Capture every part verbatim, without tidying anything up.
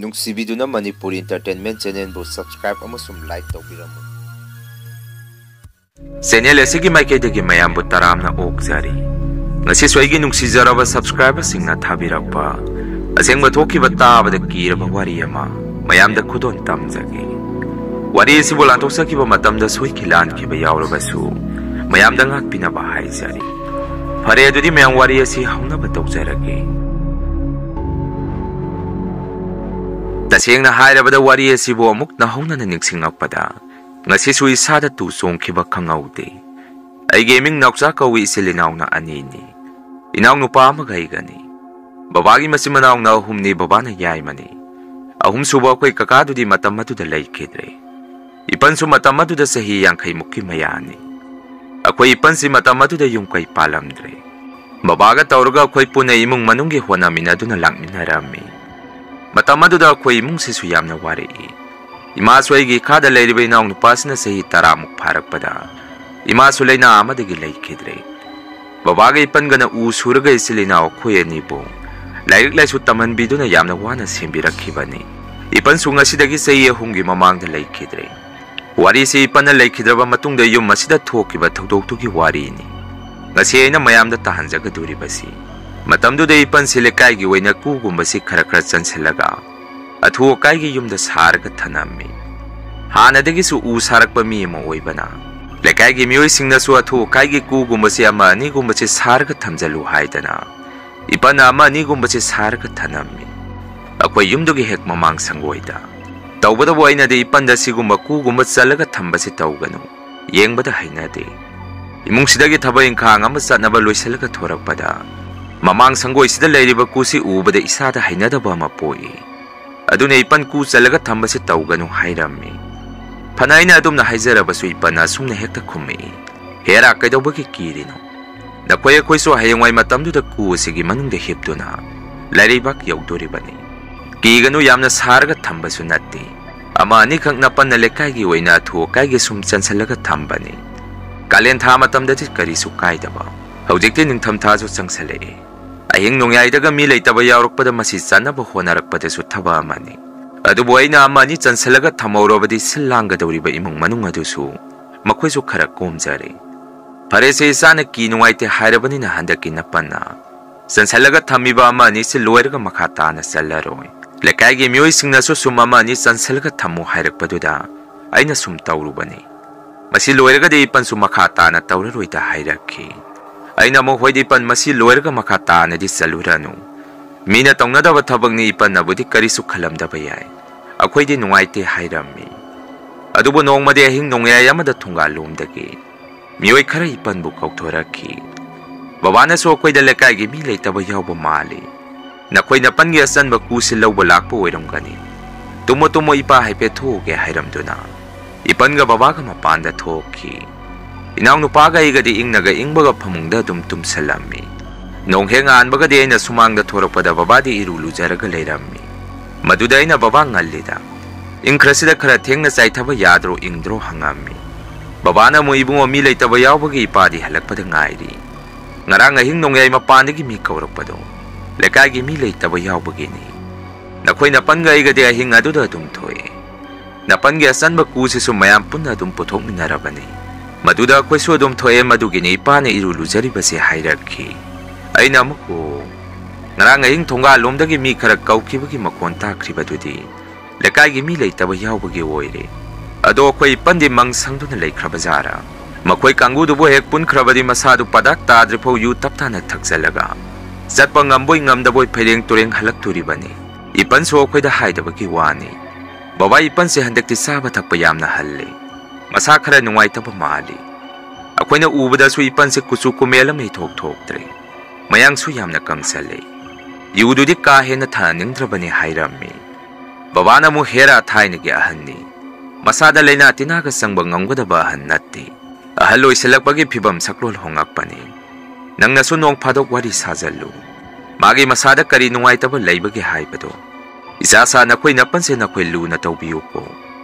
ꯅꯨꯡꯁꯤꯕꯤꯗꯨꯅ Manipur Entertainment Channelꯕꯨ subscribe ꯑꯃꯁꯨꯡ like ꯇꯧꯕꯤꯔꯝꯃꯨ꯫ Channel ꯑꯁꯤꯒꯤ ꯃꯥꯏꯀꯩꯗꯒꯤ ꯃꯌꯥꯝꯕꯨ ꯇꯔꯥꯝꯅ ꯑꯣꯛꯆꯔꯤ꯫ ꯉꯁꯤꯁꯨ ꯑꯩꯒꯤ ꯅꯨꯡꯁꯤꯖꯔꯕ subscriberꯁꯤꯡꯅ ꯊꯥꯕꯤꯔꯛꯄ ꯑꯁꯦꯡꯕ ꯊꯣꯛꯈꯤꯕ ꯇꯥꯕꯗ ꯀꯤꯔꯕ ꯋꯥꯔꯤ ꯑꯃ ꯃꯌꯥꯝꯗ ꯈꯨꯗꯣꯜ ꯇꯝꯖꯒꯦ꯫ ꯋꯥꯔꯤ ꯑꯁꯤꯕꯨ ꯂꯥꯟꯊꯣꯛꯆꯈꯤꯕ ꯃꯇꯝꯗ ꯁꯣꯏꯈꯤ ꯂꯥꯟꯈꯤꯕ ꯌꯥꯎꯔꯕꯁꯨ ꯃꯌꯥꯝꯗ ꯉꯥꯛꯄꯤꯅꯕ ꯍꯥꯏꯖꯔꯤ꯫ ꯐꯔꯦ, ꯑꯗꯨꯗꯤ ꯃꯌꯥꯝ ꯋꯥꯔꯤ ꯑꯁꯤ ꯍꯧꯅꯕ ꯇꯧꯖꯔꯒꯦ꯫ ꯇꯁꯦꯡꯅ ꯍꯥꯏꯔꯕꯗ ꯋꯥꯔꯤ ꯑꯁꯤꯕꯨ ꯑꯃꯨꯛ ꯅꯧꯍꯧꯅꯅ ꯅꯤꯡꯁꯤꯡꯂꯛꯄꯗ ꯉꯁꯤꯁꯨ ꯏꯁꯥꯗ ꯇꯨ ꯆꯣꯡꯈꯤꯕ ꯈꯪꯍꯧꯗꯦ꯫ ꯑꯩꯒꯤ ꯏꯃꯤꯡ ꯅꯥꯎꯆꯥ ꯀꯧꯏ, ꯏꯆꯤꯜ ꯏꯅꯥꯎꯅ ꯑꯅꯤꯅꯤ꯫ ꯏꯅꯥꯎꯅꯨꯄꯥ ꯑꯃꯒ ꯑꯩꯒꯅꯤ꯫ ꯕꯕꯥꯒꯤ ꯃꯆꯤꯟ ꯃꯅꯥꯎꯅ ꯑꯍꯨꯝꯅꯤ, ꯕꯕꯥꯅ ꯌꯥꯏꯃꯅꯤ꯫ ꯑꯍꯨꯝꯁꯨꯕ ꯑꯩꯈꯣꯏ ꯀꯀꯥꯗꯨꯗꯤ ꯃꯇꯝ ꯑꯗꯨꯗ ꯂꯩꯈꯤꯗ꯭ꯔꯦ꯫ ꯏꯄꯟꯁꯨ ꯃꯇꯝ ꯑꯗꯨꯗ ꯆꯍꯤ ꯌꯥꯡꯈꯩ ꯃꯨꯛꯀꯤ ꯃꯌꯥꯅꯤ꯫ ꯑꯩꯈꯣꯏ ꯏꯄꯟꯁꯤ ꯃꯇꯝ ꯑꯗꯨꯗ ꯌꯨꯝ ꯀꯩ ꯄꯥꯜꯂꯝꯗ꯭ꯔꯦ꯫ ꯕꯕꯥꯒ ꯇꯧꯔꯒ ꯑꯩꯈꯣꯏ ꯄꯨꯟꯅ ꯏꯃꯨꯡ ꯃꯅꯨꯡꯒꯤ ꯍꯣꯠꯅꯃꯤꯟꯅꯗꯨꯅ ꯂꯥꯛꯃꯤꯟꯅꯔꯝꯃꯤ꯫ ꯃꯇꯝ ꯑꯗꯨꯗ ꯑꯩꯈꯣꯏ ꯏꯃꯨꯡꯁꯤꯁꯨ ꯌꯥꯝꯅ ꯋꯥꯔꯛꯏ꯫ ꯏꯃꯥꯁꯨ ꯑꯩꯒꯤ ꯏꯈꯥꯗ ꯂꯩꯔꯤꯕ ꯏꯅꯥꯎꯅꯨꯄꯥꯁꯤꯅ ꯆꯍꯤ ꯇꯔꯥꯃꯨꯛ ꯐꯥꯔꯛꯄꯗ ꯏꯃꯥꯁꯨ ꯂꯥꯏꯅꯥ ꯑꯃꯗꯒꯤ ꯂꯩꯈꯤꯗ꯭ꯔꯦ꯫ ꯕꯕꯥꯒ ꯏꯄꯟꯒꯅ ꯎ ꯁꯨꯔꯒ ꯏꯆꯤꯜ ꯏꯅꯥꯎ ꯑꯩꯈꯣꯏ ꯑꯅꯤꯕꯨ ꯂꯥꯏꯔꯤꯛ ꯂꯥꯏꯁꯨ ꯇꯝꯍꯟꯕꯤꯗꯨꯅ ꯌꯥꯝꯅ ꯋꯥꯅ ꯁꯦꯝꯕꯤꯔꯛꯈꯤꯕꯅꯤ꯫ ꯏꯄꯟꯁꯨ ꯉꯁꯤꯗꯒꯤ ꯆꯍꯤ ꯑꯍꯨꯝꯒꯤ ꯃꯃꯥꯡꯗ ꯂꯩꯈꯤꯗ꯭ꯔꯦ꯫ ꯋꯥꯔꯤꯁꯤ ꯏꯄꯟꯅ ꯂꯩꯈꯤꯗ꯭ꯔꯕ ꯃꯇꯨꯡꯗ ꯌꯨꯝ ꯑꯁꯤꯗ ꯊꯣꯛꯈꯤꯕ ꯊꯧꯗꯣꯛꯇꯨꯒꯤ ꯋꯥꯔꯤꯅꯤ꯫ ꯉꯁꯤ ꯑꯩꯅ ꯃꯌꯥꯝꯗ ꯇꯥꯍꯟꯖꯒꯗꯣꯔꯤꯕꯁꯤ, ꯃꯇꯝꯗꯨꯗ ꯏꯄꯟꯁꯤ ꯂꯩꯀꯥꯏꯒꯤ ꯑꯣꯏꯅ ꯀꯨꯒꯨꯝꯕꯁꯤ ꯈꯔ ꯈꯔ ꯆꯟꯁꯤꯜꯂꯒ ꯑꯊꯨ ꯑꯀꯥꯏꯒꯤ ꯌꯨꯝꯗ ꯁꯥꯔꯒ ꯊꯅꯝꯃꯤ꯫ ꯍꯥꯟꯅꯗꯒꯤꯁꯨ ꯎ ꯁꯥꯔꯛꯄ ꯃꯤ ꯑꯃ ꯑꯣꯏꯕꯅ ꯂꯩꯀꯥꯏꯒꯤ ꯃꯤꯑꯣꯏꯁꯤꯡꯅꯁꯨ ꯑꯊꯨ ꯑꯀꯥꯏꯒꯤ ꯀꯨꯒꯨꯝꯕꯁꯤ ꯑꯃ ꯑꯅꯤꯒꯨꯝꯕꯁꯤ ꯁꯥꯔꯒ ꯊꯝꯖꯜꯂꯨ ꯍꯥꯏꯗꯅ ꯏꯄꯟꯅ ꯑꯃ ꯑꯅꯤꯒꯨꯝꯕꯁꯤ ꯁꯥꯔꯒ ꯊꯅꯝꯃꯤ꯫ ꯑꯩꯈꯣꯏ ꯌꯨꯝꯗꯨꯒꯤ ꯍꯦꯛ ꯃꯃꯥꯡ ꯁꯪꯒꯣꯏꯗ꯫ ꯇꯧꯕꯇꯕꯨ ꯑꯩꯅꯗꯤ ꯏꯄꯟꯗ ꯁꯤꯒꯨꯝꯕ ꯀꯨꯒꯨꯝꯕ ꯆꯜꯂꯒ ꯊꯝꯕꯁꯤ ꯇꯧꯒꯅꯨ, ꯌꯦꯡꯕꯗ ꯍꯩꯅꯗꯦ꯫ ꯏꯃꯨꯡꯁꯤꯗꯒꯤ ꯊꯕꯛ ꯏꯪꯈꯥꯡ ꯑꯃ ꯆꯠꯅꯕ ꯂꯣꯏꯁꯤꯜꯂꯒ ꯊꯣꯔꯛꯄꯗ ꯃꯃꯥꯡ ꯁꯪꯒꯣꯏꯁꯤꯗ ꯂꯩꯔꯤꯕ ꯀꯨꯁꯤ ꯎꯕꯗ ꯏꯁꯥꯗ ꯍꯩꯅꯗꯕ ꯑꯃ ꯄꯣꯛꯏ꯫ ꯑꯗꯨꯅ ꯏꯄꯟ ꯀꯨ ꯆꯜꯂꯒ ꯊꯝꯕꯁꯤ ꯇꯧꯒꯅꯨ ꯍꯥꯏꯔꯝꯃꯤ꯫ ꯐꯅ ꯑꯩꯅ ꯑꯗꯨꯝꯅ ꯍꯥꯏꯖꯔꯕꯁꯨ ꯏꯄꯟꯅ ꯑꯁꯨꯝꯅ ꯍꯦꯛꯇ ꯈꯨꯝꯃꯛꯏ, "ꯍꯦꯔꯥ, ꯀꯩꯗꯧꯕꯒꯤ ꯀꯤꯔꯤꯅꯣ? ꯅꯈꯣꯏ ꯑꯩꯈꯣꯏꯁꯨ ꯍꯌꯦꯡꯋꯥꯏ ꯃꯇꯝꯗꯨꯗ ꯀꯨ ꯑꯁꯤꯒꯤ ꯃꯅꯨꯡꯗ ꯍꯤꯞꯇꯨꯅ ꯂꯩꯔꯩꯕꯥꯛ ꯌꯧꯗꯣꯔꯤꯕꯅꯤ꯫ ꯀꯤꯒꯅꯨ, ꯌꯥꯝꯅ ꯁꯥꯔꯒ ꯊꯝꯕꯁꯨ ꯅꯠꯇꯦ꯫ ꯑꯃ ꯑꯅꯤꯈꯛ ꯅꯄꯟꯅ ꯂꯩꯀꯥꯏꯒꯤ ꯑꯣꯏꯅ ꯑꯊꯨ ꯑꯀꯥꯏꯒꯤ ꯁꯨꯝ ꯆꯟꯁꯤꯜꯂꯒ ꯊꯝꯕꯅꯤ꯫ ꯀꯥꯂꯦꯟ ꯊꯥ ꯃꯇꯝꯗꯗꯤ ꯀꯔꯤꯁꯨ ꯀꯥꯏꯗꯕ꯫ ꯍꯧꯖꯤꯛꯇꯤ ꯅꯤꯡꯊꯝ ꯊꯥꯁꯨ ꯆꯪꯁꯤꯜꯂꯛꯑꯦ꯫ ꯑꯍꯤꯡ ꯅꯣꯡꯌꯥꯏꯗꯒ ꯃꯤ ꯂꯩꯇꯕ ꯌꯥꯎꯔꯛꯄꯗ ꯃꯁꯤ ꯆꯠꯅꯕ ꯍꯣꯠꯅꯔꯛꯄꯗꯁꯨ ꯊꯕꯛ ꯑꯃꯅꯤ꯫ ꯑꯗꯨꯕꯨ ꯑꯩꯅ ꯑꯃ ꯑꯅꯤ ꯆꯟꯁꯤꯜꯂꯒ ꯊꯝꯍꯧꯔꯕꯗꯤ ꯁꯤꯜ ꯂꯥꯡꯒꯗꯧꯔꯤꯕ ꯏꯃꯨꯡ ꯃꯅꯨꯡ ꯑꯗꯨꯁꯨ ꯃꯈꯣꯏꯁꯨ ꯈꯔ ꯀꯣꯝꯖꯔꯦ꯫ ꯐꯔꯦꯁꯦ, ꯏꯆꯥꯅ ꯀꯤ ꯅꯨꯡꯉꯥꯏꯇꯦ ꯍꯥꯏꯔꯕꯅꯤꯅ ꯍꯟꯗꯛꯀꯤ ꯅꯄꯟꯅ ꯆꯟꯁꯤꯜꯂꯒ ꯊꯝꯃꯤꯕ ꯑꯃ ꯑꯅꯤꯁꯤ ꯂꯣꯏꯔꯒ ꯃꯈꯥ ꯇꯥꯅ ꯆꯜꯂꯔꯣꯏ꯫ ꯂꯩꯀꯥꯏꯒꯤ ꯃꯤꯑꯣꯏꯁꯤꯡꯅꯁꯨ ꯁꯨꯝ ꯑꯃ ꯑꯅꯤ ꯆꯟꯁꯤꯜꯂꯒ ꯊꯝꯃꯨ ꯍꯥꯏꯔꯛꯄꯗꯨꯗ ꯑꯩꯅ ꯁꯨꯝ ꯇꯧꯔꯨꯕꯅꯤ꯫ ꯃꯁꯤ ꯂꯣꯏꯔꯒꯗꯤ ꯏꯄꯟꯁꯨ ꯃꯈꯥ ꯇꯥꯅ ꯇꯧꯔꯔꯣꯏꯗ ꯍꯥꯏꯔꯛꯈꯤ꯫ ꯑꯩꯅ ꯑꯃꯨꯛ, "ꯍꯣꯏꯗ ꯏꯄꯟ, ꯃꯁꯤ ꯂꯣꯏꯔꯒ ꯃꯈꯥ ꯇꯥꯅꯗꯤ ꯆꯠꯂꯨꯔꯅꯨ꯫ ꯃꯤꯅ ꯇꯧꯅꯗꯕ ꯊꯕꯛꯅꯤ, ꯏꯄꯟꯅꯕꯨꯗꯤ ꯀꯔꯤꯁꯨ ꯈꯜꯂꯝꯗꯕ ꯌꯥꯏ꯫ ꯑꯩꯈꯣꯏꯗꯤ ꯅꯨꯡꯉꯥꯏꯇꯦ" ꯍꯥꯏꯔꯝꯃꯤ꯫ ꯑꯗꯨꯕꯨ ꯅꯣꯡꯃꯗꯤ ꯑꯍꯤꯡ ꯅꯣꯡꯌꯥꯏ ꯑꯃꯗ ꯊꯣꯡꯒꯥꯜ ꯂꯣꯝꯗꯒꯤ ꯃꯤꯑꯣꯏ ꯈꯔ ꯏꯄꯟꯕꯨ ꯀꯧꯊꯣꯔꯛꯈꯤ꯫ ꯕꯕꯥꯅꯁꯨ ꯑꯩꯈꯣꯏꯗ ꯂꯩꯀꯥꯏꯒꯤ ꯃꯤ ꯂꯩꯇꯕ ꯌꯥꯎꯕ ꯃꯥꯜꯂꯤ꯫ "ꯅꯈꯣꯏ ꯅꯄꯟꯒꯤ ꯑꯆꯟꯕ ꯀꯨꯁꯤ ꯂꯧꯕ ꯂꯥꯛꯄ ꯑꯣꯏꯔꯝꯒꯅꯤ꯫ ꯇꯨꯝꯃꯣ ꯇꯨꯝꯃꯣ, ꯏꯄꯥ ꯍꯥꯏꯐꯦꯠ ꯊꯣꯛꯎꯒꯦ" ꯍꯥꯏꯔꯝꯗꯨꯅ ꯏꯄꯟꯒ ꯕꯕꯥꯒ ꯃꯄꯥꯟꯗ ꯊꯣꯛꯈꯤ꯫ ꯏꯅꯥꯎꯅꯨꯄꯥꯒ ꯑꯩꯒꯗꯤ ꯏꯪꯅꯒ ꯏꯪꯕꯒ ꯐꯃꯨꯡꯗ ꯑꯗꯨꯝ ꯇꯨꯝꯁꯜꯂꯝꯃꯤ꯫ ꯅꯣꯡ ꯍꯦꯛ ꯉꯥꯟꯕꯒꯗꯤ ꯑꯩꯅ ꯁꯨꯃꯥꯡꯗ ꯊꯣꯔꯛꯄꯗ ꯕꯕꯥꯗꯤ ꯏꯔꯨ ꯂꯨꯖꯔꯒ ꯂꯩꯔꯝꯃꯤ꯫ ꯃꯗꯨꯗ ꯑꯩꯅ, "ꯕꯕꯥ, ꯉꯜꯂꯤꯗ, ꯏꯪꯈ꯭ꯔꯁꯤꯗ ꯈꯔ ꯊꯦꯡꯅ ꯆꯥꯏꯊꯕ ꯌꯥꯗ꯭ꯔꯣ, ꯏꯪꯗ꯭ꯔꯣ?" ꯍꯪꯉꯝꯃꯤ꯫ ꯕꯕꯥꯅ ꯑꯃꯨꯛ, "ꯏꯕꯨꯡꯉꯣ, ꯃꯤ ꯂꯩꯇꯕ ꯌꯥꯎꯕꯒꯤ ꯏꯄꯥꯗꯤ ꯍꯜꯂꯛꯄꯗ ꯉꯥꯏꯔꯤ꯫ ꯉꯔꯥꯡ ꯑꯍꯤꯡ ꯅꯣꯡꯌꯥꯏ ꯃꯄꯥꯟꯗꯒꯤ ꯃꯤ ꯀꯧꯔꯛꯄꯗꯣ ꯂꯩꯀꯥꯏꯒꯤ ꯃꯤ ꯂꯩꯇꯕ ꯌꯥꯎꯕꯒꯤꯅꯤ꯫ ꯅꯈꯣꯏ ꯅꯄꯟꯒ ꯑꯩꯒꯗꯤ ꯑꯍꯤꯡ ꯑꯗꯨꯗ ꯑꯗꯨꯝ ꯊꯣꯛꯑꯦ꯫ ꯅꯄꯟꯒꯤ ꯑꯆꯟꯕ ꯀꯨꯁꯤꯁꯨ ꯃꯌꯥꯝ ꯄꯨꯟꯅ ꯑꯗꯨꯝ ꯄꯨꯊꯣꯛꯃꯤꯟꯅꯔꯕꯅꯤ꯫ ꯃꯗꯨꯗ ꯑꯩꯈꯣꯏꯁꯨ ꯑꯗꯨꯝ ꯊꯣꯛꯑꯦ, ꯃꯗꯨꯒꯤꯅꯤ ꯏꯄꯥꯅ ꯏꯔꯨ ꯂꯨꯖꯔꯤꯕꯁꯦ" ꯍꯥꯏꯔꯛꯈꯤ꯫ ꯑꯩꯅ ꯑꯃꯨꯛ, "ꯑꯣ, ꯉꯔꯥꯡ ꯑꯍꯤꯡ ꯊꯣꯡꯒꯥꯜꯂꯣꯝꯗꯒꯤ ꯃꯤ ꯈꯔ ꯀꯧꯈꯤꯕꯒꯤ ꯃꯈꯣꯟ ꯇꯥꯈ꯭ꯔꯤꯕꯗꯨꯗꯤ ꯂꯩꯀꯥꯏꯒꯤ ꯃꯤ ꯂꯩꯇꯕ ꯌꯥꯎꯕꯒꯤ ꯑꯣꯏꯔꯦ꯫ ꯑꯗꯣ ꯑꯩꯈꯣꯏ ꯏꯄꯟꯗꯤ ꯃꯪ ꯁꯪꯗꯨꯅ ꯂꯩꯈ꯭ꯔꯕ ꯖꯥꯔꯥ? ꯃꯈꯣꯏ ꯀꯥꯡꯕꯨꯗꯨꯕꯨ ꯍꯦꯛ ꯄꯨꯟꯈ꯭ꯔꯕꯗꯤ ꯃꯁꯥꯗꯨ ꯄꯗꯥꯛ ꯇꯥꯗ꯭ꯔꯤꯐꯥꯎ ꯌꯨ ꯇꯞ ꯇꯥꯅ ꯊꯛꯆꯜꯂꯒ ꯆꯠꯄ ꯉꯝꯕꯣꯏ ꯉꯝꯗꯕꯣꯏ ꯐꯩꯔꯦꯡ ꯇꯨꯔꯦꯡ ꯍꯜꯂꯛꯇꯣꯔꯤꯕꯅꯤ꯫ ꯏꯄꯟꯁꯨ ꯑꯩꯈꯣꯏꯗ ꯍꯥꯏꯗꯕꯒꯤ ꯋꯥꯅꯤ꯫ ꯕꯕꯥ, ꯏꯄꯟꯁꯦ ꯍꯟꯗꯛꯇꯤ ꯆꯥꯕ ꯊꯛꯄ ꯌꯥꯝꯅ ꯍꯜꯂꯦ꯫ ꯃꯁꯥ ꯈꯔ ꯅꯨꯡꯉꯥꯏꯇꯕ ꯃꯥꯜꯂꯤ꯫ ꯑꯩꯈꯣꯏꯅ ꯎꯕꯗꯁꯨ ꯏꯄꯟꯁꯦ ꯀꯨꯆꯨ ꯀꯨꯃꯦꯜ ꯑꯃ ꯏꯊꯣꯛ ꯊꯣꯛꯇ꯭ꯔꯦ꯫ ꯃꯌꯥꯡꯁꯨ ꯌꯥꯝꯅ ꯀꯪꯁꯜꯂꯦ꯫ ꯌꯨꯗꯨꯗꯤ ꯀꯥ ꯍꯦꯟꯅ ꯊꯛꯅꯤꯡꯗ꯭ꯔꯕꯅꯤ" ꯍꯥꯏꯔꯝꯃꯤ꯫ ꯕꯕꯥꯅ ꯑꯃꯨꯛ, "ꯍꯦꯔꯥ, ꯊꯥꯏꯅꯒꯤ ꯑꯍꯟꯅꯤ꯫ ꯃꯁꯥꯗ ꯂꯩꯅꯥ ꯇꯤꯟꯅꯥꯒ ꯆꯪꯕ ꯉꯝꯒꯗꯕ ꯑꯍꯟ ꯅꯠꯇꯦ꯫ ꯑꯍꯜ ꯑꯣꯏꯁꯤꯜꯂꯛꯄꯒꯤ ꯐꯤꯕꯝ ꯁꯛꯂꯣꯟ ꯍꯣꯡꯉꯛꯄꯅꯤ꯫ ꯅꯪꯅꯁꯨ ꯅꯣꯡ ꯐꯥꯗꯣꯛ ꯋꯥꯔꯤ ꯁꯥꯖꯜꯂꯨ꯫ ꯃꯥꯒꯤ ꯃꯁꯥꯗ ꯀꯔꯤ ꯅꯨꯡꯉꯥꯏꯇꯕ ꯂꯩꯕꯒꯦ ꯍꯥꯏꯕꯗꯣ꯫ ꯏꯆꯥ ꯁꯥ, ꯅꯈꯣꯏ ꯅꯄꯟꯁꯦ ꯅꯈꯣꯏ ꯂꯨꯅ ꯇꯧꯕꯤꯌꯨꯀꯣ꯫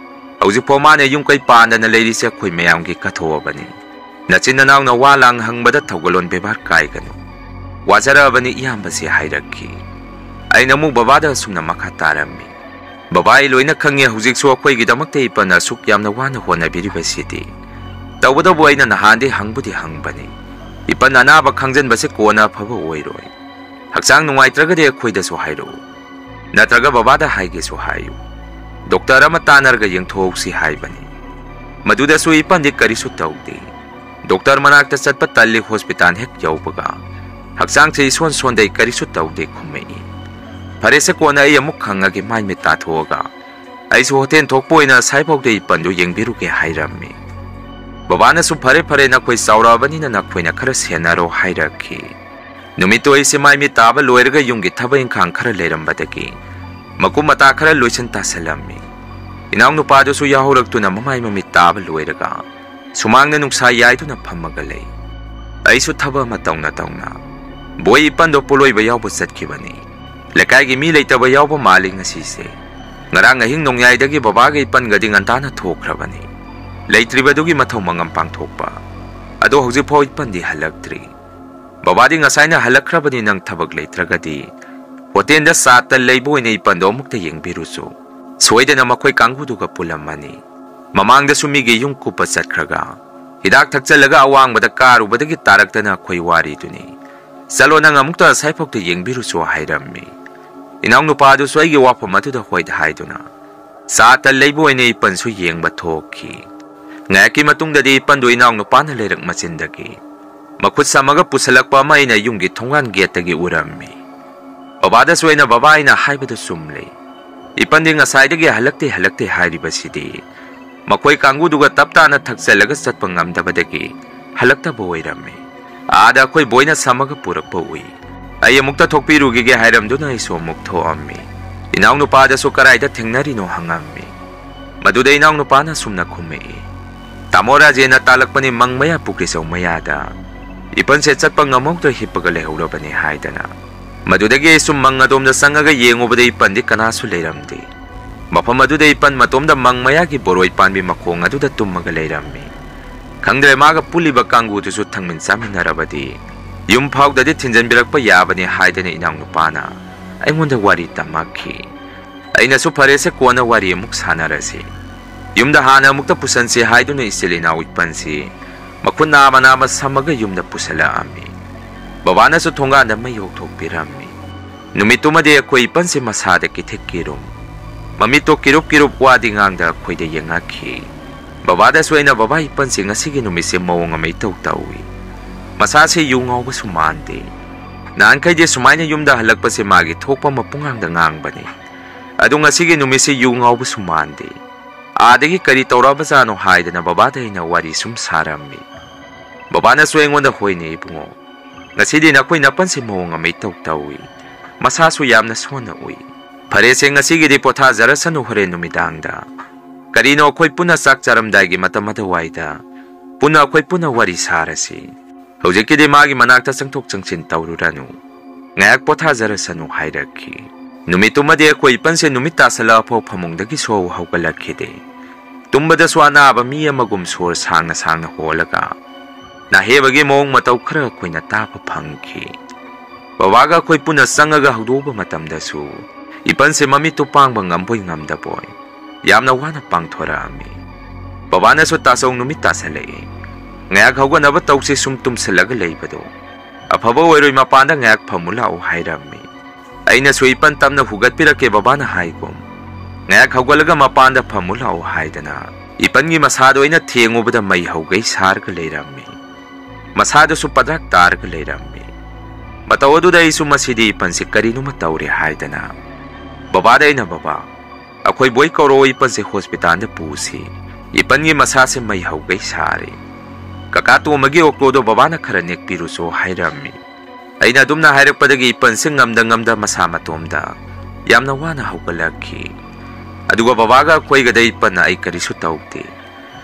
ꯍꯧꯖꯤꯛꯐꯥꯎ ꯃꯥꯅ ꯌꯨꯝ ꯀꯩ ꯄꯥꯟꯗꯅ ꯂꯩꯔꯤꯁꯦ ꯑꯩꯈꯣꯏ ꯃꯌꯥꯝꯒꯤ ꯀꯠꯊꯣꯛꯑꯕꯅꯤ꯫ ꯅꯆꯤꯟ ꯅꯅꯥꯎꯅ ꯋꯥ ꯂꯥꯡ ꯍꯪꯕꯗ ꯊꯧꯒꯜꯂꯣꯟ ꯕꯦꯕꯥꯔ ꯀꯥꯏꯒꯅꯨ꯫ "ꯋꯥꯖꯔꯛꯑꯕꯅꯤ ꯏꯌꯥꯝꯕꯁꯦ" ꯍꯥꯏꯔꯛꯈꯤ꯫ ꯑꯩꯅ ꯑꯃꯨꯛ ꯕꯕꯥꯗ ꯑꯁꯨꯝꯅ ꯃꯈꯥ ꯇꯥꯔꯝꯃꯤ, "ꯕꯕꯥ, ꯑꯩ ꯂꯣꯏꯅ ꯈꯪꯉꯦ, ꯍꯧꯖꯤꯛꯁꯨ ꯑꯩꯈꯣꯏꯒꯤꯗꯃꯛꯇ ꯏꯄꯟꯅ ꯑꯁꯨꯛ ꯌꯥꯝꯅ ꯋꯥꯅ ꯍꯣꯠꯅꯕꯤꯔꯤꯕꯁꯤꯗꯤ꯫ ꯇꯧꯕꯇꯕꯨ ꯑꯩꯅ ꯅꯍꯥꯟꯗꯤ ꯍꯪꯕꯨꯗꯤ ꯍꯪꯕꯅꯤ, ꯏꯄꯟ ꯑꯅꯥꯕ ꯈꯪꯖꯟꯕꯁꯦ ꯀꯣꯟꯅ ꯑꯐꯕ ꯑꯣꯏꯔꯣꯏ꯫ ꯍꯛꯆꯥꯡ ꯅꯨꯡꯉꯥꯏꯇ꯭ꯔꯒꯗꯤ ꯑꯩꯈꯣꯏꯗꯁꯨ ꯍꯥꯏꯔꯛꯎ, ꯅꯠꯇ꯭ꯔꯒ ꯕꯕꯥꯗ ꯍꯥꯏꯒꯦꯁꯨ ꯍꯥꯏꯌꯨ꯫ ꯗꯣꯛꯇꯔ ꯑꯃ ꯇꯥꯟꯅꯔꯒ ꯌꯦꯡꯊꯣꯛꯍꯧꯁꯤ" ꯍꯥꯏꯕꯅꯤ꯫ ꯃꯗꯨꯗꯁꯨ ꯏꯄꯟꯗꯤ ꯀꯔꯤꯁꯨ ꯇꯧꯗꯦ꯫ ꯗꯣꯛꯇꯔ ꯃꯅꯥꯛꯇ ꯆꯠꯄ ꯇꯜꯂꯤ, ꯍꯣꯁꯄꯤꯇꯥꯜ ꯍꯦꯛ ꯌꯧꯕꯒ ꯍꯛꯆꯥꯡꯁꯦ ꯏꯁꯣꯟ ꯁꯣꯟꯗꯩ, ꯀꯔꯤꯁꯨ ꯇꯧꯗꯦ ꯈꯨꯝꯃꯛꯏ꯫ "ꯐꯔꯦꯁꯦ, ꯀꯣꯟꯅ ꯑꯩ ꯑꯃꯨꯛ ꯍꯪꯉꯒꯦ" ꯃꯥꯏ ꯃꯤꯠ ꯇꯥꯊꯣꯛꯑꯒ꯫ ꯑꯩꯁꯨ ꯍꯣꯇꯦꯜ ꯊꯣꯛꯄ ꯑꯣꯏꯅ ꯑꯁꯥꯏꯐꯥꯎꯗ ꯏꯄꯟꯗꯨ ꯌꯦꯡꯕꯤꯔꯨꯒꯦ ꯍꯥꯏꯔꯝꯃꯤ꯫ ꯕꯕꯥꯅꯁꯨ "ꯐꯔꯦ ꯐꯔꯦ, ꯅꯈꯣꯏ ꯆꯥꯎꯔꯛꯑꯕꯅꯤꯅ ꯅꯈꯣꯏꯅ ꯈꯔ ꯁꯦꯟꯅꯔꯣ" ꯍꯥꯏꯔꯛꯈꯤ꯫ ꯅꯨꯃꯤꯠꯇꯨ ꯑꯩꯁꯦ ꯃꯥꯏ ꯃꯤꯠ ꯇꯥꯕ ꯂꯣꯏꯔꯒ ꯌꯨꯝꯒꯤ ꯊꯕꯛ ꯏꯪꯈꯥꯡ ꯈꯔ ꯂꯩꯔꯝꯕꯗꯒꯤ ꯃꯀꯨꯞ ꯃꯇꯥ ꯈꯔ ꯂꯣꯏꯁꯤꯟ ꯇꯥꯁꯜꯂꯝꯃꯤ꯫ ꯏꯅꯥꯎꯅꯨꯄꯥꯗꯨꯁꯨ ꯌꯥꯍꯧꯔꯛꯇꯨꯅ ꯃꯃꯥꯏ ꯃꯃꯤꯠ ꯇꯥꯕ ꯂꯣꯏꯔꯒ ꯁꯨꯃꯥꯡꯗ ꯅꯨꯡꯁꯥ ꯌꯥꯏꯗꯨꯅ ꯐꯝꯃꯒ ꯂꯩ꯫ ꯑꯩꯁꯨ ꯊꯕꯛ ꯑꯃ ꯇꯧꯅ ꯇꯧꯅ ꯕꯣꯏ ꯏꯄꯟꯗꯣ ꯄꯣꯂꯣꯏꯕ ꯌꯥꯎꯕ ꯆꯠꯈꯤꯕꯅꯤ꯫ ꯂꯩꯀꯥꯏꯒꯤ ꯃꯤ ꯂꯩꯇꯕ ꯌꯥꯎꯕ ꯃꯥꯜꯂꯤ ꯉꯁꯤꯁꯦ꯫ ꯉꯔꯥꯡ ꯑꯍꯤꯡ ꯅꯣꯡꯌꯥꯏꯗꯒꯤ ꯕꯕꯥꯒ ꯏꯄꯟꯒꯗꯤ ꯉꯟꯇꯥꯅ ꯊꯣꯛꯈ꯭ꯔꯕꯅꯤ꯫ ꯂꯩꯇ꯭ꯔꯤꯕꯗꯨꯒꯤ ꯃꯊꯧ ꯃꯉꯝ ꯄꯥꯡꯊꯣꯛꯄ꯫ ꯑꯗꯣ ꯍꯧꯖꯤꯛꯐꯥꯎ ꯏꯄꯟꯗꯤ ꯍꯜꯂꯛꯇ꯭ꯔꯤ꯫ "ꯕꯕꯥꯗꯤ ꯉꯁꯥꯏꯅ ꯍꯜꯂꯛꯈ꯭ꯔꯕꯅꯤ, ꯅꯪ ꯊꯕꯛ ꯂꯩꯇ꯭ꯔꯒꯗꯤ ꯍꯣꯇꯦꯜꯗ ꯆꯥ ꯇꯟ ꯂꯩꯕ ꯑꯣꯏꯅ ꯏꯄꯟꯗꯣ ꯑꯃꯨꯛꯇ ꯌꯦꯡꯕꯤꯔꯨꯆꯣ꯫ ꯁꯣꯏꯗꯅ ꯃꯈꯣꯏ ꯀꯥꯡꯕꯨꯗꯨꯒ ꯄꯨꯜꯂꯝꯃꯅꯤ꯫ ꯃꯃꯥꯡꯗꯁꯨ ꯃꯤꯒꯤ ꯌꯨꯝ ꯀꯨꯞꯄ ꯆꯠꯈ꯭ꯔꯒ ꯍꯤꯗꯥꯛ ꯊꯛꯆꯜꯂꯒ ꯑꯋꯥꯡꯕꯗ ꯀꯥꯔꯨꯕꯗꯒꯤ ꯇꯥꯔꯛꯇꯅ ꯑꯩꯈꯣꯏ ꯋꯥꯔꯤꯗꯨꯅꯤ꯫ ꯆꯠꯂꯣ, ꯅꯪ ꯑꯃꯨꯛꯇ ꯑꯁꯥꯏꯐꯥꯎꯗ ꯌꯦꯡꯕꯤꯔꯨꯆꯣ" ꯍꯥꯏꯔꯝꯃꯤ꯫ ꯏꯅꯥꯎꯅꯨꯄꯥꯗꯨꯁꯨ ꯑꯩꯒꯤ ꯋꯥꯐꯝ ꯑꯗꯨꯗ ꯍꯣꯏ ꯍꯥꯏꯗꯨꯅ ꯆꯥ ꯇꯟ ꯂꯩꯕ ꯑꯣꯏꯅ ꯏꯄꯟꯁꯨ ꯌꯦꯡꯕ ꯊꯣꯛꯈꯤ꯫ ꯉꯥꯏꯍꯥꯛꯀꯤ ꯃꯇꯨꯡꯗꯗꯤ ꯏꯄꯟꯗꯨ ꯏꯅꯥꯎꯅꯨꯄꯥꯅ ꯂꯩꯔꯛ ꯃꯆꯤꯟꯗꯒꯤ ꯃꯈꯨꯠ ꯁꯝꯃꯒ ꯄꯨꯁꯜꯂꯛꯄ ꯑꯃ ꯑꯩꯅ ꯌꯨꯝꯒꯤ ꯊꯣꯡꯒꯥꯟ ꯒꯦꯠꯇꯒꯤ ꯎꯔꯝꯃꯤ꯫ ꯕꯕꯥꯗꯁꯨ ꯑꯩꯅ "ꯕꯕꯥ, ꯑꯩꯅ ꯍꯥꯏꯕꯗꯨ ꯆꯨꯝꯂꯦ꯫ ꯏꯄꯟꯗꯤ ꯉꯁꯥꯏꯗꯒꯤ ꯍꯜꯂꯛꯇꯦ, ꯍꯜꯂꯛꯇꯦ ꯍꯥꯏꯔꯤꯕꯁꯤꯗꯤ ꯃꯈꯣꯏ ꯀꯥꯡꯕꯨꯗꯨꯒ ꯇꯞ ꯇꯥꯅ ꯊꯛꯆꯜꯂꯒ ꯆꯠꯄ ꯉꯝꯗꯕꯗꯒꯤ ꯍꯜꯂꯛꯇꯕ ꯑꯣꯏꯔꯝꯃꯤ꯫ ꯑꯥꯗ ꯑꯩꯈꯣꯏ ꯕꯣꯏꯅ ꯁꯝꯃꯒ ꯄꯨꯔꯛꯄ ꯎꯏ꯫ ꯑꯩ ꯑꯃꯨꯛꯇ ꯊꯣꯛꯄꯤꯔꯨꯈꯤꯒꯦ" ꯍꯥꯏꯔꯝꯗꯨꯅ ꯑꯩꯁꯨ ꯑꯃꯨꯛ ꯊꯣꯛꯑꯝꯃꯤ꯫ ꯏꯅꯥꯎꯅꯨꯄꯥꯗꯁꯨ "ꯀꯔꯥꯏꯗ ꯊꯦꯡꯅꯔꯤꯅꯣ?" ꯍꯪꯉꯝꯃꯤ꯫ ꯃꯗꯨꯗ ꯏꯅꯥꯎꯅꯨꯄꯥꯅ ꯁꯨꯝꯅ ꯈꯨꯝꯃꯛꯏ, "ꯇꯥꯃꯣ ꯔꯥꯖꯦꯟꯅ ꯇꯥꯜꯂꯛꯄꯅꯤ, ꯃꯪ ꯃꯌꯥ ꯄꯨꯈ꯭ꯔꯤꯆꯧ ꯃꯌꯥꯗ ꯏꯄꯟꯁꯦ ꯆꯠꯄ ꯉꯝꯍꯧꯗ꯭ꯔ ꯍꯤꯞꯄꯒ ꯂꯩꯍꯧꯔꯕꯅꯤ" ꯍꯥꯏꯗꯅ꯫ ꯃꯗꯨꯗꯒꯤ ꯑꯩꯁꯨ ꯃꯪ ꯑꯗꯣꯝꯗ ꯆꯪꯉꯒ ꯌꯦꯡꯉꯨꯕꯗ ꯏꯄꯟꯗꯤ ꯀꯅꯥꯁꯨ ꯂꯩꯔꯝꯗꯦ꯫ ꯃꯐꯝ ꯑꯗꯨꯗ ꯏꯄꯟ ꯃꯇꯣꯝꯗ ꯃꯪ ꯃꯌꯥꯒꯤ ꯕꯣꯔꯣꯏ ꯄꯥꯟꯕꯤ ꯃꯈꯣꯡ ꯑꯗꯨꯗ ꯇꯨꯝꯃꯒ ꯂꯩꯔꯝꯃꯤ꯫ ꯈꯪꯗ꯭ꯔꯦ, ꯃꯥꯒ ꯄꯨꯜꯂꯤꯕ ꯀꯥꯡꯕꯨꯗꯨꯁꯨ ꯊꯪꯃꯤꯟ ꯆꯥꯃꯤꯟꯅꯔꯕꯗꯤ ꯌꯨꯝ ꯐꯥꯎꯗꯗꯤ ꯊꯤꯟꯖꯤꯟꯕꯤꯔꯛꯄ ꯌꯥꯕꯅꯤ ꯍꯥꯏꯗꯅ ꯏꯅꯥꯎꯅꯨꯄꯥꯅ ꯑꯩꯉꯣꯟꯗ ꯋꯥꯔꯤ ꯇꯝꯃꯛꯈꯤ꯫ ꯑꯩꯅꯁꯨ ꯐꯔꯦꯁꯦ, ꯀꯣꯟꯅ ꯋꯥꯔꯤ ꯑꯃꯨꯛ ꯁꯥꯟꯅꯔꯁꯤ꯫ ꯌꯨꯝꯗ ꯍꯥꯟꯅ ꯑꯃꯨꯛꯇ ꯄꯨꯁꯟꯁꯤ ꯍꯥꯏꯗꯨꯅ ꯏꯆꯤꯜ ꯏꯅꯥꯎ ꯏꯄꯟꯁꯤ ꯃꯈꯨꯠ ꯅꯥꯝꯃ ꯅꯥꯝꯃ ꯁꯝꯃꯒ ꯌꯨꯝꯗ ꯄꯨꯁꯜꯂꯛꯑꯝꯃꯤ꯫ ꯕꯕꯥꯅꯁꯨ ꯊꯣꯡꯒꯥꯟꯗ ꯃꯩ ꯍꯧꯊꯣꯛꯄꯤꯔꯝꯃꯤ꯫ ꯅꯨꯃꯤꯠꯇꯨꯃꯗꯤ ꯑꯩꯈꯣꯏ ꯏꯄꯟꯁꯦ ꯃꯁꯥꯗ ꯀꯤꯊꯤꯛ ꯀꯤꯔꯨꯝ, ꯃꯃꯤꯠꯇꯣ ꯀꯤꯔꯨꯞ ꯀꯤꯔꯨꯞ ꯋꯥꯗꯤ ꯉꯥꯡꯗ ꯑꯩꯈꯣꯏꯗ ꯌꯦꯡꯉꯛꯈꯤ꯫ ꯕꯕꯥꯗꯁꯨ ꯑꯩꯅ, "ꯕꯕꯥ, ꯏꯄꯟꯁꯦ ꯉꯁꯤꯒꯤ ꯅꯨꯃꯤꯠꯁꯦ ꯃꯑꯣꯡ ꯑꯃ ꯏꯇꯧ ꯇꯧꯏ꯫ ꯃꯁꯥꯁꯦ ꯌꯨ ꯉꯥꯎꯕꯁꯨ ꯃꯥꯟꯗꯦ꯫ ꯅꯍꯥꯟꯈꯩꯗꯤ ꯁꯨꯃꯥꯏꯅ ꯌꯨꯝꯗ ꯍꯜꯂꯛꯄꯁꯦ ꯃꯥꯒꯤ ꯊꯣꯛꯄ ꯃꯄꯨꯡꯉꯥꯡꯗ ꯉꯥꯡꯕꯅꯤ꯫ ꯑꯗꯨ ꯉꯁꯤꯒꯤ ꯅꯨꯃꯤꯠꯁꯦ ꯌꯨ ꯉꯥꯎꯕꯁꯨ ꯃꯥꯟꯗꯦ꯫ ꯑꯥꯗꯒꯤ ꯀꯔꯤ ꯇꯧꯔꯛꯑꯕꯖꯥꯠꯅꯣ?" ꯍꯥꯏꯗꯅ ꯕꯕꯥꯗ ꯑꯩꯅ ꯋꯥꯔꯤ ꯁꯨꯝ ꯁꯥꯔꯝꯃꯤ꯫ ꯕꯕꯥꯅꯁꯨ ꯑꯩꯉꯣꯟꯗ, "ꯍꯣꯏꯅꯦ ꯏꯕꯨꯡꯉꯣ, ꯉꯁꯤꯗꯤ ꯅꯈꯣꯏ ꯅꯄꯟꯁꯦ ꯃꯑꯣꯡ ꯑꯃ ꯏꯇꯧ ꯇꯧꯏ꯫ ꯃꯁꯥꯁꯨ ꯌꯥꯝꯅ ꯁꯣꯟꯅ ꯎꯏ꯫ ꯐꯔꯦꯁꯦ, ꯉꯁꯤꯒꯤꯗꯤ ꯄꯣꯊꯥꯖꯔꯁꯅꯨ, ꯍꯣꯔꯦꯟ ꯅꯨꯃꯤꯗꯥꯡꯗ ꯀꯔꯤꯅꯣ ꯑꯩꯈꯣꯏ ꯄꯨꯟꯅ ꯆꯥꯛ ꯆꯥꯔꯝꯗꯥꯏꯒꯤ ꯃꯇꯝ ꯑꯗꯨꯋꯥꯏꯗ ꯄꯨꯟꯅ ꯑꯩꯈꯣꯏ ꯄꯨꯟꯅ ꯋꯥꯔꯤ ꯁꯥꯔꯁꯤ꯫ ꯍꯧꯖꯤꯛꯀꯤꯗꯤ ꯃꯥꯒꯤ ꯃꯅꯥꯛꯇ ꯆꯪꯊꯣꯛ ꯆꯪꯁꯤꯟ ꯇꯧꯔꯨꯔꯅꯨ꯫ ꯉꯥꯏꯍꯥꯛ ꯄꯣꯊꯥꯖꯔꯁꯅꯨ" ꯍꯥꯏꯔꯛꯈꯤ꯫ ꯅꯨꯃꯤꯠꯇꯨꯃꯗꯤ ꯑꯩꯈꯣꯏ ꯏꯄꯟꯁꯦ ꯅꯨꯃꯤꯠ ꯇꯥꯁꯜꯂꯛꯑꯐꯥꯎ ꯐꯃꯨꯡꯗꯒꯤ ꯁꯨꯛꯍꯧ ꯍꯧꯒꯠꯂꯛꯈꯤꯗꯦ꯫ ꯇꯨꯝꯕꯗꯁꯨ ꯑꯅꯥꯕ ꯃꯤ ꯑꯃꯒꯨꯝ ꯁꯣꯔ ꯁꯥꯡꯅ ꯁꯥꯡꯅ ꯍꯣꯜꯂꯒ ꯅꯥꯍꯦꯕꯒꯤ ꯃꯑꯣꯡ ꯃꯇꯧ ꯈꯔ ꯑꯩꯈꯣꯏꯅ ꯇꯥꯕ ꯐꯪꯈꯤ꯫ ꯕꯕꯥꯒ ꯑꯩꯈꯣꯏ ꯄꯨꯟꯅ ꯆꯪꯉꯒ ꯍꯧꯗꯣꯛꯎꯕ ꯃꯇꯝꯗꯁꯨ ꯏꯄꯟꯁꯦ ꯃꯃꯤꯠꯇꯨ ꯄꯥꯡꯕ ꯉꯝꯕꯣꯏ ꯉꯝꯗꯕꯣꯏ ꯌꯥꯝꯅ ꯋꯥꯅ ꯄꯥꯡꯊꯣꯔꯛꯑꯝꯃꯤ꯫ ꯕꯕꯥꯅꯁꯨ, "ꯇꯥꯆꯧ, ꯅꯨꯃꯤꯠ ꯇꯥꯁꯜꯂꯛꯏ꯫ ꯉꯥꯏꯍꯥꯛ ꯍꯧꯒꯠꯅꯕ ꯇꯧꯁꯤ, ꯁꯨꯝ ꯇꯨꯝꯁꯤꯜꯂꯒ ꯂꯩꯕꯗꯣ ꯑꯐꯕ ꯑꯣꯏꯔꯣꯏ, ꯃꯄꯥꯟꯗ ꯉꯥꯏꯍꯥꯛ ꯐꯝꯃꯨ ꯂꯥꯛꯎ" ꯍꯥꯏꯔꯝꯃꯤ꯫ ꯑꯩꯅꯁꯨ, "ꯏꯄꯟ, ꯇꯞꯅ ꯍꯨꯒꯠꯄꯤꯔꯛꯀꯦ ꯕꯕꯥꯅ ꯍꯥꯏꯒꯨꯝ꯫ ꯉꯥꯏꯍꯥꯛ ꯍꯧꯒꯠꯂꯒ ꯃꯄꯥꯟꯗ ꯐꯝꯃꯨ ꯂꯥꯛꯎ" ꯍꯥꯏꯗꯅ ꯏꯄꯟꯒꯤ ꯃꯁꯥꯗꯣ ꯑꯩꯅ ꯊꯦꯡꯉꯨꯕꯗ ꯃꯩ ꯍꯧꯒꯩ ꯁꯥꯔꯒ ꯂꯩꯔꯝꯃꯤ꯫ ꯃꯁꯥꯗꯨꯁꯨ ꯄꯗ꯭ꯔꯥꯛ ꯇꯥꯔꯒ ꯂꯩꯔꯝꯃꯤ꯫ ꯃꯇꯧ ꯑꯗꯨꯗ ꯑꯩꯁꯨ ꯃꯁꯤꯗꯤ ꯏꯄꯟꯁꯤ ꯀꯔꯤꯅꯣꯃ ꯇꯧꯔꯦ ꯍꯥꯏꯗꯅ ꯕꯕꯥꯗ ꯑꯩꯅ, "ꯕꯕꯥ, ꯑꯩꯈꯣꯏ ꯕꯣꯏ ꯀꯧꯔꯛꯑꯣ, ꯏꯄꯟꯁꯦ ꯍꯣꯁꯄꯤꯇꯥꯜꯗ ꯄꯨꯁꯤ꯫ ꯏꯄꯟꯒꯤ ꯃꯁꯥꯁꯦ ꯃꯩ ꯍꯧꯒꯩ ꯁꯥꯔꯦ꯫ ꯀꯀꯥ ꯇꯣꯝꯕꯒꯤ ꯑꯣꯛꯇꯣꯗꯣ ꯕꯕꯥꯅ ꯈꯔ ꯅꯦꯛꯄꯤꯔꯨꯆꯣ" ꯍꯥꯏꯔꯝꯃꯤ꯫ ꯑꯩꯅ ꯑꯗꯨꯝꯅ ꯍꯥꯏꯔꯛꯄꯗꯒꯤ ꯏꯄꯟꯁꯦ ꯉꯝꯗ ꯉꯝꯗ ꯃꯁꯥ ꯃꯇꯣꯝꯗ ꯌꯥꯝꯅ ꯋꯥꯅ ꯍꯧꯒꯠꯂꯛꯈꯤ꯫ ꯑꯗꯨꯒ ꯕꯕꯥꯒ ꯑꯩꯈꯣꯏꯒꯗ ꯏꯄꯟꯅ ꯑꯩ ꯀꯔꯤꯁꯨ ꯇꯧꯗꯦ꯫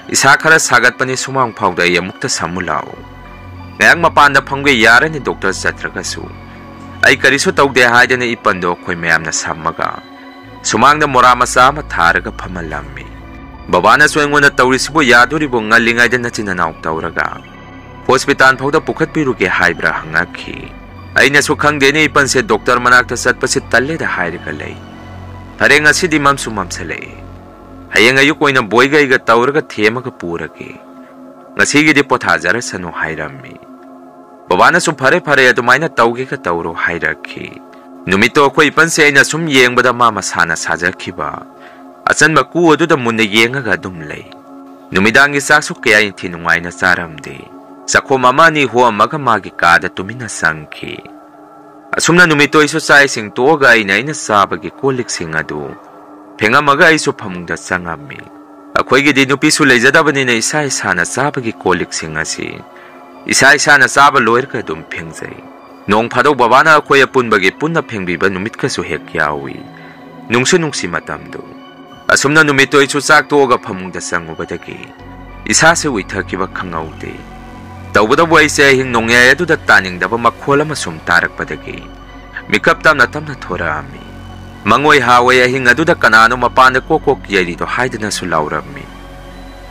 ꯏꯁꯥ ꯈꯔ ꯁꯥꯒꯠꯄꯅꯤ, ꯁꯨꯃꯥꯡ ꯐꯥꯎꯗ ꯑꯩ ꯑꯃꯨꯛꯇ ꯁꯝꯃꯨ ꯂꯥꯛꯎ꯫ ꯉꯥꯏꯍꯥꯛ ꯃꯄꯥꯟꯗ ꯐꯝꯒꯦ, ꯌꯥꯔꯅꯤ ꯗꯣꯛꯇꯔ ꯆꯠꯇ꯭ꯔꯒꯁꯨ꯫ ꯑꯩ ꯀꯔꯤꯁꯨ ꯇꯧꯗꯦ ꯍꯥꯏꯗꯅ ꯏꯄꯟꯗꯣ ꯑꯩꯈꯣꯏ ꯃꯌꯥꯝꯅ ꯁꯝꯃꯒ ꯁꯨꯃꯥꯡꯗ ꯃꯣꯔꯥ ꯃꯆꯥ ꯑꯃ ꯊꯥꯔꯒ ꯐꯝꯍꯜꯂꯝꯃꯤ꯫ ꯕꯕꯥꯅꯁꯨ ꯑꯩꯉꯣꯟꯗ, "ꯇꯧꯔꯤꯁꯤꯕꯨ ꯌꯥꯗꯣꯔꯤꯕꯣ? ꯉꯜꯂꯤꯉꯩꯗ ꯅꯆꯤꯟ ꯅꯅꯥꯎ ꯇꯧꯔꯒ ꯍꯣꯁꯄꯤꯇꯥꯜ ꯐꯥꯎꯗ ꯄꯨꯈꯠꯄꯤꯔꯨꯒꯦ ꯍꯥꯏꯕ꯭ꯔꯥ ꯍꯪꯉꯛꯈꯤ꯫ ꯑꯩꯅꯁꯨ ꯈꯪꯗꯦꯅꯦ, ꯏꯄꯟꯁꯦ ꯗꯣꯛꯇꯔ ꯃꯅꯥꯛꯇ ꯆꯠꯄꯁꯤ ꯇꯜꯂꯦꯗ ꯍꯥꯏꯔꯒ ꯂꯩ꯫ ꯐꯔꯦ, ꯉꯁꯤꯗꯤ ꯃꯝꯁꯨ ꯃꯝꯁꯜꯂꯛꯑꯦ꯫ ꯍꯌꯦꯡ ꯑꯌꯨꯛ ꯑꯣꯏꯅ ꯕꯣꯏꯒ ꯑꯩꯒ ꯇꯧꯔꯒ ꯊꯦꯝꯃꯒ ꯄꯨꯔꯒꯦ꯫ ꯉꯁꯤꯒꯤꯗꯤ ꯄꯣꯊꯥꯖꯔꯁꯅꯨ ꯍꯥꯏꯔꯝꯃꯤ꯫ ꯕꯕꯥꯅꯁꯨ ꯐꯔꯦ ꯐꯔꯦ, ꯑꯗꯨꯃꯥꯏꯅ ꯇꯧꯒꯦꯒ ꯇꯧꯔꯣ ꯍꯥꯏꯔꯛꯈꯤ꯫ ꯅꯨꯃꯤꯠꯇꯣ ꯑꯩꯈꯣꯏ ꯏꯄꯟꯁꯦ ꯑꯩꯅ ꯁꯨꯝ ꯌꯦꯡꯕꯗ ꯃꯥ ꯃꯁꯥꯅ ꯁꯥꯖꯈꯤꯕ ꯑꯆꯟꯕ ꯀꯨ ꯑꯗꯨꯗ ꯃꯨꯟꯅ ꯌꯦꯡꯉꯒ ꯑꯗꯨꯝ ꯂꯩ꯫ ꯅꯨꯃꯤꯗꯥꯡꯒꯤ ꯆꯥꯛꯁꯨ ꯀꯌꯥ ꯏꯟꯊꯤ ꯅꯨꯡꯉꯥꯏꯅ ꯆꯥꯔꯝꯗꯦ꯫ ꯆꯥꯛꯈꯣꯝ ꯑꯃ ꯑꯅꯤ ꯍꯣꯝꯃꯒ ꯃꯥꯒꯤ ꯀꯥꯗ ꯇꯨꯃꯤꯟꯅ ꯆꯪꯈꯤ꯫ ꯑꯁꯨꯝꯅ ꯅꯨꯃꯤꯠꯇꯣ ꯑꯩꯁꯨ ꯆꯥꯛ ꯏꯁꯤꯡ ꯇꯣꯛꯑꯒ ꯑꯩꯅ ꯑꯩꯅ ꯆꯥꯕꯒꯤ ꯀꯣꯜ ꯂꯤꯛꯁꯤꯡ ꯑꯗꯨ ꯐꯦꯡꯉꯝꯃꯒ ꯑꯩꯁꯨ ꯐꯃꯨꯡꯗ ꯆꯪꯉꯝꯃꯤ꯫ ꯑꯩꯈꯣꯏꯒꯤꯗꯤ ꯅꯨꯄꯤꯁꯨ ꯂꯩꯖꯗꯕꯅꯤꯅ ꯏꯁꯥ ꯏꯁꯥꯅ ꯆꯥꯕꯒꯤ ꯀꯣꯜ ꯂꯤꯛꯁꯤꯡ ꯑꯁꯤ ꯏꯁꯥ ꯏꯁꯥꯅ ꯆꯥꯕ ꯂꯣꯏꯔꯒ ꯑꯗꯨꯝ ꯐꯦꯡꯖꯩ꯫ ꯅꯣꯡ ꯐꯥꯗꯣꯛ ꯕꯕꯥꯅ ꯑꯩꯈꯣꯏ ꯑꯄꯨꯟꯕꯒꯤ ꯄꯨꯟꯅ ꯐꯦꯡꯕꯤꯕ ꯅꯨꯃꯤꯠꯀꯁꯨ ꯍꯦꯛ ꯌꯥꯎꯏ꯫ ꯅꯨꯡꯁꯨ ꯅꯨꯡꯁꯤ ꯃꯇꯝꯗꯨ꯫ ꯑꯁꯨꯝꯅ ꯅꯨꯃꯤꯠꯇꯣ ꯑꯩꯁꯨ ꯆꯥꯛ ꯇꯣꯛꯑꯒ ꯐꯃꯨꯡꯗ ꯆꯪꯉꯨꯕꯗꯒꯤ ꯏꯁꯥꯁꯦ ꯎꯏꯊꯈꯤꯕ ꯈꯪꯍꯧꯗꯦ꯫ ꯇꯧꯕꯇꯕꯨ ꯑꯩꯁꯦ ꯑꯍꯤꯡ ꯅꯣꯡꯌꯥꯏ ꯑꯗꯨꯗ ꯇꯥꯅꯤꯡꯗꯕ ꯃꯈꯣꯜ ꯑꯃ ꯁꯨꯝ ꯇꯥꯔꯛꯄꯗꯒꯤ ꯃꯤꯀꯞ ꯇꯞꯅ ꯇꯞꯅ ꯊꯣꯔꯛꯑꯝꯃꯤ꯫ ꯃꯪꯑꯣꯏ ꯍꯥꯑꯣꯏ ꯑꯍꯤꯡ ꯑꯗꯨꯗ ꯀꯅꯥꯅꯣ ꯃꯄꯥꯟꯗ ꯀꯣꯛ ꯀꯣꯛ ꯌꯩꯔꯤꯗꯣ ꯍꯥꯏꯗꯅꯁꯨ ꯂꯥꯎꯔꯝꯃꯤ꯫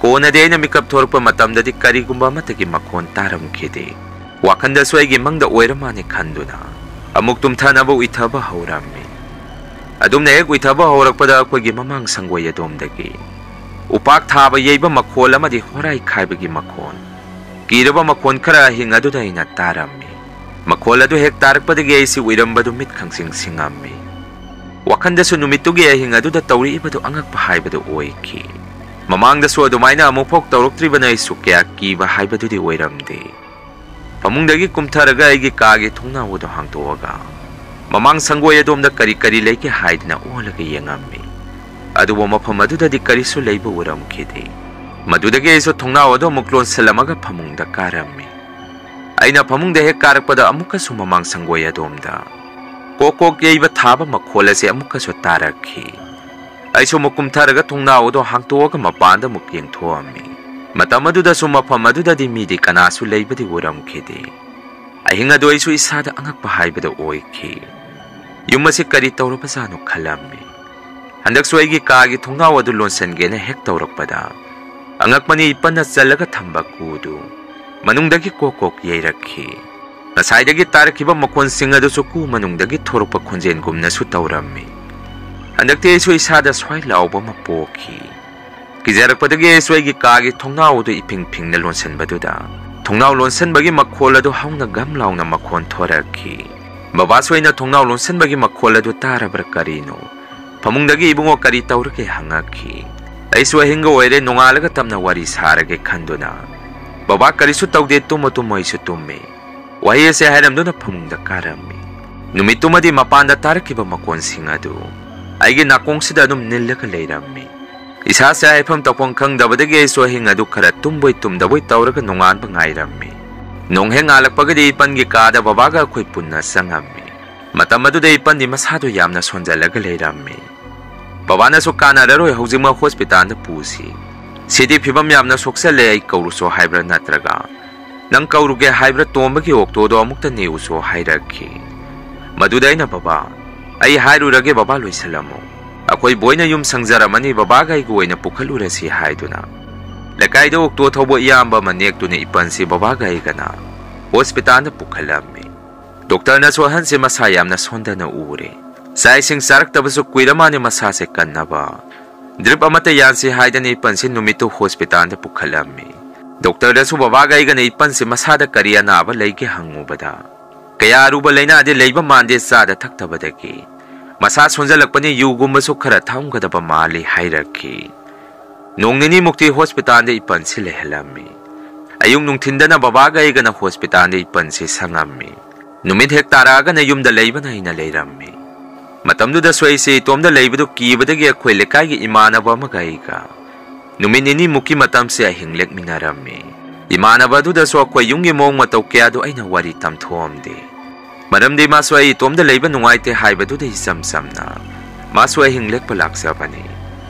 ꯀꯣꯟꯅꯗꯤ ꯑꯩꯅ ꯃꯤꯀꯞ ꯊꯣꯔꯛꯄ ꯃꯇꯝꯗꯗꯤ ꯀꯔꯤꯒꯨꯝꯕ ꯑꯃꯠꯇꯒꯤ ꯃꯈꯣꯟ ꯇꯥꯔꯝꯈꯤꯗꯦ꯫ ꯋꯥꯈꯜꯗꯁꯨ ꯑꯩꯒꯤ ꯃꯪꯗ ꯑꯣꯏꯔ ꯃꯥꯅꯦ ꯈꯟꯗꯨꯅ ꯑꯃꯨꯛ ꯇꯨꯝꯊꯅꯕ ꯎꯏꯊꯕ ꯍꯧꯔꯝꯃꯤ꯫ ꯑꯗꯨꯝꯅ ꯍꯦꯛ ꯎꯏꯊꯕ ꯍꯧꯔꯛꯄꯗ ꯑꯩꯈꯣꯏꯒꯤ ꯃꯃꯥꯡ ꯁꯪꯒꯣꯏ ꯑꯗꯣꯝꯗꯒꯤ ꯎꯄꯥꯛ ꯊꯥꯕ ꯌꯩꯕ ꯃꯈꯣꯜ ꯑꯃꯗꯤ ꯍꯣꯔꯥꯏ ꯈꯥꯏꯕꯒꯤ ꯃꯈꯣꯜ, ꯀꯤꯔꯕ ꯃꯈꯣꯜ ꯈꯔ ꯑꯍꯤꯡ ꯑꯗꯨꯗ ꯑꯩꯅ ꯇꯥꯔꯝꯃꯤ꯫ ꯃꯈꯣꯜ ꯑꯗꯨ ꯍꯦꯛ ꯇꯥꯔꯛꯄꯗꯒꯤ ꯑꯩꯁꯤ ꯎꯏꯔꯝꯕꯗꯨ ꯃꯤꯠ ꯈꯪꯁꯤꯡ ꯁꯤꯡꯉꯝꯃꯤ꯫ ꯋꯥꯈꯜꯗꯁꯨ ꯅꯨꯃꯤꯠꯇꯨꯒꯤ ꯑꯍꯤꯡ ꯑꯗꯨꯗ ꯇꯧꯔꯛꯏꯕꯗꯨ ꯑꯉꯛꯄ ꯍꯥꯏꯕꯗꯨ ꯑꯣꯏꯈꯤ꯫ ꯃꯃꯥꯡꯗꯁꯨ ꯑꯗꯨꯃꯥꯏꯅ ꯑꯃꯨꯛꯐꯥꯎ ꯇꯧꯔꯛꯇ꯭ꯔꯤꯕꯅ ꯑꯩꯁꯨ ꯀꯌꯥ ꯀꯤꯕ ꯍꯥꯏꯕꯗꯨꯗꯤ ꯑꯣꯏꯔꯝꯗꯦ꯫ ꯐꯃꯨꯡꯗꯒꯤ ꯀꯨꯝꯊꯔꯒ ꯑꯩꯒꯤ ꯀꯥꯒꯤ ꯊꯣꯡꯅꯥꯎ ꯑꯗꯨ ꯍꯥꯡꯗꯣꯛꯑꯒ ꯃꯃꯥꯡ ꯁꯪꯒꯣꯏ ꯑꯗꯣꯝꯗ ꯀꯔꯤ ꯀꯔꯤ ꯂꯩꯒꯦ ꯍꯥꯏꯗꯅ ꯑꯣꯜꯂꯒ ꯌꯦꯡꯉꯝꯃꯤ꯫ ꯑꯗꯨꯕꯨ ꯃꯐꯝ ꯑꯗꯨꯗꯗꯤ ꯀꯔꯤꯁꯨ ꯂꯩꯕ ꯎꯔꯝꯈꯤꯗꯦ꯫ ꯃꯗꯨꯗꯒꯤ ꯑꯩꯁꯨ ꯊꯣꯡꯅꯥꯎ ꯑꯗꯨ ꯑꯃꯨꯛ ꯂꯣꯟꯁꯤꯜꯂꯝꯃꯒ ꯐꯃꯨꯡꯗ ꯀꯥꯔꯝꯃꯤ꯫ ꯑꯩꯅ ꯐꯃꯨꯡꯗ ꯍꯦꯛ ꯀꯥꯔꯛꯄꯗ ꯑꯃꯨꯛꯀꯁꯨ ꯃꯃꯥꯡ ꯁꯪꯒꯣꯏ ꯑꯗꯣꯝꯗ ꯀꯣꯛ ꯀꯣꯛ ꯌꯩꯕ ꯊꯥꯕ ꯃꯈꯣꯜ ꯑꯁꯤ ꯑꯃꯨꯛꯀꯁꯨ ꯇꯥꯔꯛꯈꯤ꯫ ꯑꯩꯁꯨ ꯑꯃꯨꯛ ꯀꯨꯝꯊꯔꯒ ꯊꯣꯡꯅꯥꯎ ꯑꯗꯨ ꯍꯥꯡꯇꯣꯛꯑꯒ ꯃꯄꯥꯟꯗ ꯑꯃꯨꯛ ꯌꯦꯡꯊꯣꯛꯑꯝꯃꯤ꯫ ꯃꯇꯝ ꯑꯗꯨꯗꯁꯨ ꯃꯐꯝ ꯑꯗꯨꯗꯗꯤ ꯃꯤꯗꯤ ꯀꯅꯥꯁꯨ ꯂꯩꯕꯗꯤ ꯎꯔꯝꯈꯤꯗꯦ꯫ ꯑꯍꯤꯡ ꯑꯗꯨ ꯑꯩꯁꯨ ꯏꯁꯥꯗ ꯑꯉꯛꯄ ꯍꯥꯏꯕꯗꯨ ꯑꯣꯏꯈꯤ꯫ ꯌꯨꯝ ꯑꯁꯤ ꯀꯔꯤ ꯇꯧꯔꯕꯖꯥꯠꯅꯣ ꯈꯜꯂꯝꯃꯤ꯫ ꯍꯟꯗꯛꯁꯨ ꯑꯩꯒꯤ ꯀꯥꯒꯤ ꯊꯣꯡꯅꯥꯎ ꯑꯗꯨ ꯂꯣꯟꯁꯤꯟꯒꯦꯅ ꯍꯦꯛ ꯇꯧꯔꯛꯄꯗ, ꯑꯉꯛꯄꯅꯤ, ꯏꯄꯟꯅ ꯆꯜꯂꯒ ꯊꯝꯕ ꯀꯨꯗꯨ ꯃꯅꯨꯡꯗꯒꯤ ꯀꯣꯛ ꯀꯣꯛ ꯌꯩꯔꯛꯈꯤ꯫ ꯉꯁꯥꯏꯗꯒꯤ ꯇꯥꯔꯛꯈꯤꯕ ꯃꯈꯣꯟꯁꯤꯡ ꯑꯗꯨꯁꯨ ꯀꯨ ꯃꯅꯨꯡꯗꯒꯤ ꯊꯣꯔꯛꯄ ꯈꯣꯟꯖꯦꯜꯒꯨꯝꯅꯁꯨ ꯇꯧꯔꯝꯃꯤ꯫ ꯍꯟꯗꯛꯇꯤ ꯑꯩꯁꯨ ꯏꯁꯥꯗ ꯁ꯭ꯋꯥꯏ ꯂꯥꯎꯕ ꯑꯃ ꯄꯣꯛꯈꯤ꯫ ꯀꯤꯖꯔꯛꯄꯗꯒꯤ ꯑꯩꯁꯨ ꯑꯩꯒꯤ ꯀꯥꯒꯤ ꯊꯣꯡꯅꯥꯎ ꯑꯗꯨ ꯏꯐꯤꯡ ꯐꯤꯡꯅ ꯂꯣꯟꯁꯤꯟꯕꯗꯨꯗ, ꯊꯣꯡꯅꯥꯎ ꯂꯣꯟꯁꯤꯟꯕꯒꯤ ꯃꯈꯣꯜ ꯑꯗꯨ ꯍꯧꯅ ꯒꯝ ꯂꯥꯎꯅ ꯃꯈꯣꯟ ꯊꯣꯔꯛꯈꯤ꯫ ꯕꯕꯥꯁꯨ ꯑꯩꯅ ꯊꯣꯡꯅꯥꯎ ꯂꯣꯟꯁꯤꯟꯕꯒꯤ ꯃꯈꯣꯜ ꯑꯗꯨ ꯇꯥꯔꯕ꯭ꯔꯥ ꯀꯔꯤꯅꯣ, ꯐꯃꯨꯡꯗꯒꯤ "ꯏꯕꯨꯡꯉꯣ, ꯀꯔꯤ ꯇꯧꯔꯒꯦ?" ꯍꯪꯉꯛꯈꯤ꯫ ꯑꯩꯁꯨ ꯑꯍꯤꯡꯒ ꯑꯣꯏꯔꯦ, ꯅꯣꯡꯉꯥꯜꯂꯒ ꯇꯞꯅ ꯋꯥꯔꯤ ꯁꯥꯔꯒꯦ ꯈꯟꯗꯨꯅ, "ꯕꯕꯥ, ꯀꯔꯤꯁꯨ ꯇꯧꯗꯦ, ꯇꯨꯝꯃꯣ, ꯇꯨꯝꯃꯣ, ꯑꯩꯁꯨ ꯇꯨꯝꯃꯦ" ꯋꯥꯍꯩ ꯑꯁꯤ ꯍꯥꯏꯔꯝꯗꯨꯅ ꯐꯃꯨꯡꯗ ꯀꯥꯔꯝꯃꯤ꯫ ꯅꯨꯃꯤꯠꯇꯨꯃꯗꯤ ꯃꯄꯥꯟꯗ ꯇꯥꯔꯛꯈꯤꯕ ꯃꯈꯣꯟꯁꯤꯡ ꯑꯗꯨ ꯑꯩꯒꯤ ꯅꯥꯀꯣꯡꯁꯤꯗ ꯑꯗꯨꯝ ꯅꯤꯜꯂꯒ ꯂꯩꯔꯝꯃꯤ꯫ ꯏꯁꯥꯁꯦ ꯍꯥꯏꯐꯝ ꯇꯧꯐꯝ ꯈꯪꯗꯕꯗꯒꯤ ꯑꯩꯁꯨ ꯑꯍꯤꯡ ꯑꯗꯨ ꯈꯔ ꯇꯨꯝꯕꯣꯏ ꯇꯨꯝꯗꯕꯣꯏ ꯇꯧꯔꯒ ꯅꯣꯡꯉꯥꯟꯕ ꯉꯥꯏꯔꯝꯃꯤ꯫ ꯅꯣꯡ ꯍꯦꯛ ꯉꯥꯜꯂꯛꯄꯒꯗꯤ ꯏꯄꯟꯒꯤ ꯀꯥꯗ ꯕꯕꯥꯒ ꯑꯩꯈꯣꯏ ꯄꯨꯟꯅ ꯆꯪꯉꯝꯃꯤ꯫ ꯃꯇꯝ ꯑꯗꯨꯗ ꯏꯄꯟꯗꯤ ꯃꯁꯥꯗꯣ ꯌꯥꯝꯅ ꯁꯣꯟꯖꯜꯂꯒ ꯂꯩꯔꯝꯃꯤ꯫ ꯕꯕꯥꯅꯁꯨ "ꯀꯥꯟꯅꯔꯔꯣꯏ, ꯍꯧꯖꯤꯛꯃꯛ ꯍꯣꯁꯄꯤꯇꯥꯜꯗ ꯄꯨꯁꯤ꯫ ꯁꯤꯗꯤ ꯐꯤꯕꯝ ꯌꯥꯝꯅ ꯁꯣꯛꯆꯜꯂꯦ, ꯑꯩ ꯀꯧꯔꯨꯁꯣ ꯍꯥꯏꯕ꯭ꯔꯥ, ꯅꯠꯇ꯭ꯔꯒ ꯅꯪ ꯀꯧꯔꯨꯒꯦ ꯍꯥꯏꯕ꯭ꯔꯥ, ꯇꯣꯝꯕꯒꯤ ꯑꯣꯛꯇꯣꯗꯣ ꯑꯃꯨꯛꯇ ꯅꯦꯛꯎꯁꯣ" ꯍꯥꯏꯔꯛꯈꯤ꯫ ꯃꯗꯨꯗ ꯑꯩꯅ, "ꯕꯕꯥ, ꯑꯩ ꯍꯥꯏꯔꯨꯔꯒꯦ, ꯕꯕꯥ ꯂꯣꯏꯁꯤꯜꯂꯝꯃꯨ꯫ ꯑꯩꯈꯣꯏ ꯕꯣꯏꯅ ꯌꯨꯝ ꯁꯪꯖꯔꯝꯃꯅꯤ, ꯕꯕꯥꯒ ꯑꯩꯒ ꯑꯣꯏꯅ ꯄꯨꯈꯠꯂꯨꯔꯁꯤ" ꯍꯥꯏꯗꯨꯅ, ꯂꯩꯀꯥꯏꯗ ꯑꯣꯛꯇꯣ ꯊꯧꯕ ꯏꯌꯥꯝꯕ ꯑꯃ ꯅꯦꯛꯇꯨꯅ ꯏꯄꯟꯁꯤ ꯕꯕꯥꯒ ꯑꯩꯒꯅ ꯍꯣꯁꯄꯤꯇꯥꯜꯗ ꯄꯨꯈꯠꯂꯝꯃꯤ꯫ ꯗꯣꯛꯇꯔꯅꯁꯨ ꯑꯍꯟꯁꯤ ꯃꯁꯥ ꯌꯥꯝꯅ ꯁꯣꯟꯊꯅ ꯎꯔꯦ꯫ ꯆꯥꯛ ꯏꯁꯤꯡ ꯆꯥꯔꯛꯇꯕꯁꯨ ꯀꯨꯏꯔ ꯃꯥꯅꯤ, ꯃꯁꯥꯁꯦ ꯀꯟꯅꯕ ꯗ꯭ꯔꯤꯞ ꯑꯃꯠꯇ ꯌꯥꯟꯁꯤ ꯍꯥꯏꯗꯅ ꯏꯄꯟꯁꯤ ꯅꯨꯃꯤꯠꯇꯨ ꯍꯣꯁꯄꯤꯇꯥꯜꯗ ꯄꯨꯈꯠꯂꯝꯃꯤ꯫ ꯗꯣꯛꯇꯔꯗꯁꯨ ꯕꯕꯥꯒ ꯑꯩꯒꯅ ꯏꯄꯟꯁꯤ ꯃꯁꯥꯗ ꯀꯔꯤ ꯑꯅꯥꯕ ꯂꯩꯒꯦ ꯍꯪꯉꯨꯕꯗ, "ꯀꯌꯥ ꯑꯔꯨꯕ ꯂꯥꯏꯅꯥꯗꯤ ꯂꯩꯕ ꯃꯥꯟꯗꯦ, ꯆꯥꯗ ꯊꯛꯇꯕꯗꯒꯤ꯫ ꯃꯁꯥ ꯁꯣꯟꯖꯜꯂꯛꯄꯅꯤ, ꯌꯨꯒꯨꯝꯕꯁꯨ ꯈꯔ ꯊꯛꯑꯝꯒꯗꯕ ꯃꯥꯜꯂꯤ" ꯍꯥꯏꯔꯛꯈꯤ꯫ ꯅꯣꯡ ꯅꯤꯅꯤꯃꯨꯛꯇꯤ ꯍꯣꯁꯄꯤꯇꯥꯜꯗ ꯏꯄꯟꯁꯤ ꯂꯩꯍꯜꯂꯝꯃꯤ꯫ ꯑꯌꯨꯛ ꯅꯨꯡꯊꯤꯟꯗꯅ ꯕꯕꯥꯒ ꯑꯩꯒꯅ ꯍꯣꯁꯄꯤꯇꯥꯜꯗ ꯏꯄꯟꯁꯤ ꯁꯪꯉꯝꯃꯤ꯫ ꯅꯨꯃꯤꯠ ꯍꯦꯛ ꯇꯥꯔꯛꯑꯒꯅ ꯌꯨꯝꯗ ꯂꯩꯕꯅ ꯑꯩꯅ ꯂꯩꯔꯝꯃꯤ꯫ ꯃꯇꯝꯗꯨꯗꯁꯨ ꯑꯩꯁꯦ ꯏꯇꯣꯝꯗ ꯂꯩꯕꯗꯨ ꯀꯤꯕꯗꯒꯤ ꯑꯩꯈꯣꯏ ꯂꯩꯀꯥꯏꯒꯤ ꯏꯃꯥꯟꯅꯕ ꯑꯃꯒ ꯑꯩꯒ ꯅꯨꯃꯤꯠ ꯅꯤꯅꯤꯃꯨꯛꯀꯤ ꯃꯇꯝꯁꯦ ꯑꯍꯤꯡ ꯂꯦꯛꯃꯤꯟꯅꯔꯝꯃꯤ꯫ ꯏꯃꯥꯟꯅꯕ ꯑꯗꯨꯗꯁꯨ ꯑꯩꯈꯣꯏ ꯌꯨꯝꯒꯤ ꯃꯑꯣꯡ ꯃꯇꯧ ꯀꯌꯥꯗꯨ ꯑꯩꯅ ꯋꯥꯔꯤ ꯇꯝꯊꯣꯛꯑꯝꯗꯦ꯫ ꯃꯔꯝꯗꯤ ꯃꯥꯁꯨ ꯑꯩ ꯏꯇꯣꯝꯗ ꯂꯩꯕ ꯅꯨꯡꯉꯥꯏꯇꯦ ꯍꯥꯏꯕꯗꯨꯗ ꯏꯆꯝ ꯆꯝꯅ ꯃꯥꯁꯨ ꯑꯍꯤꯡ ꯂꯦꯛꯄ ꯂꯥꯛꯆꯕꯅꯤ꯫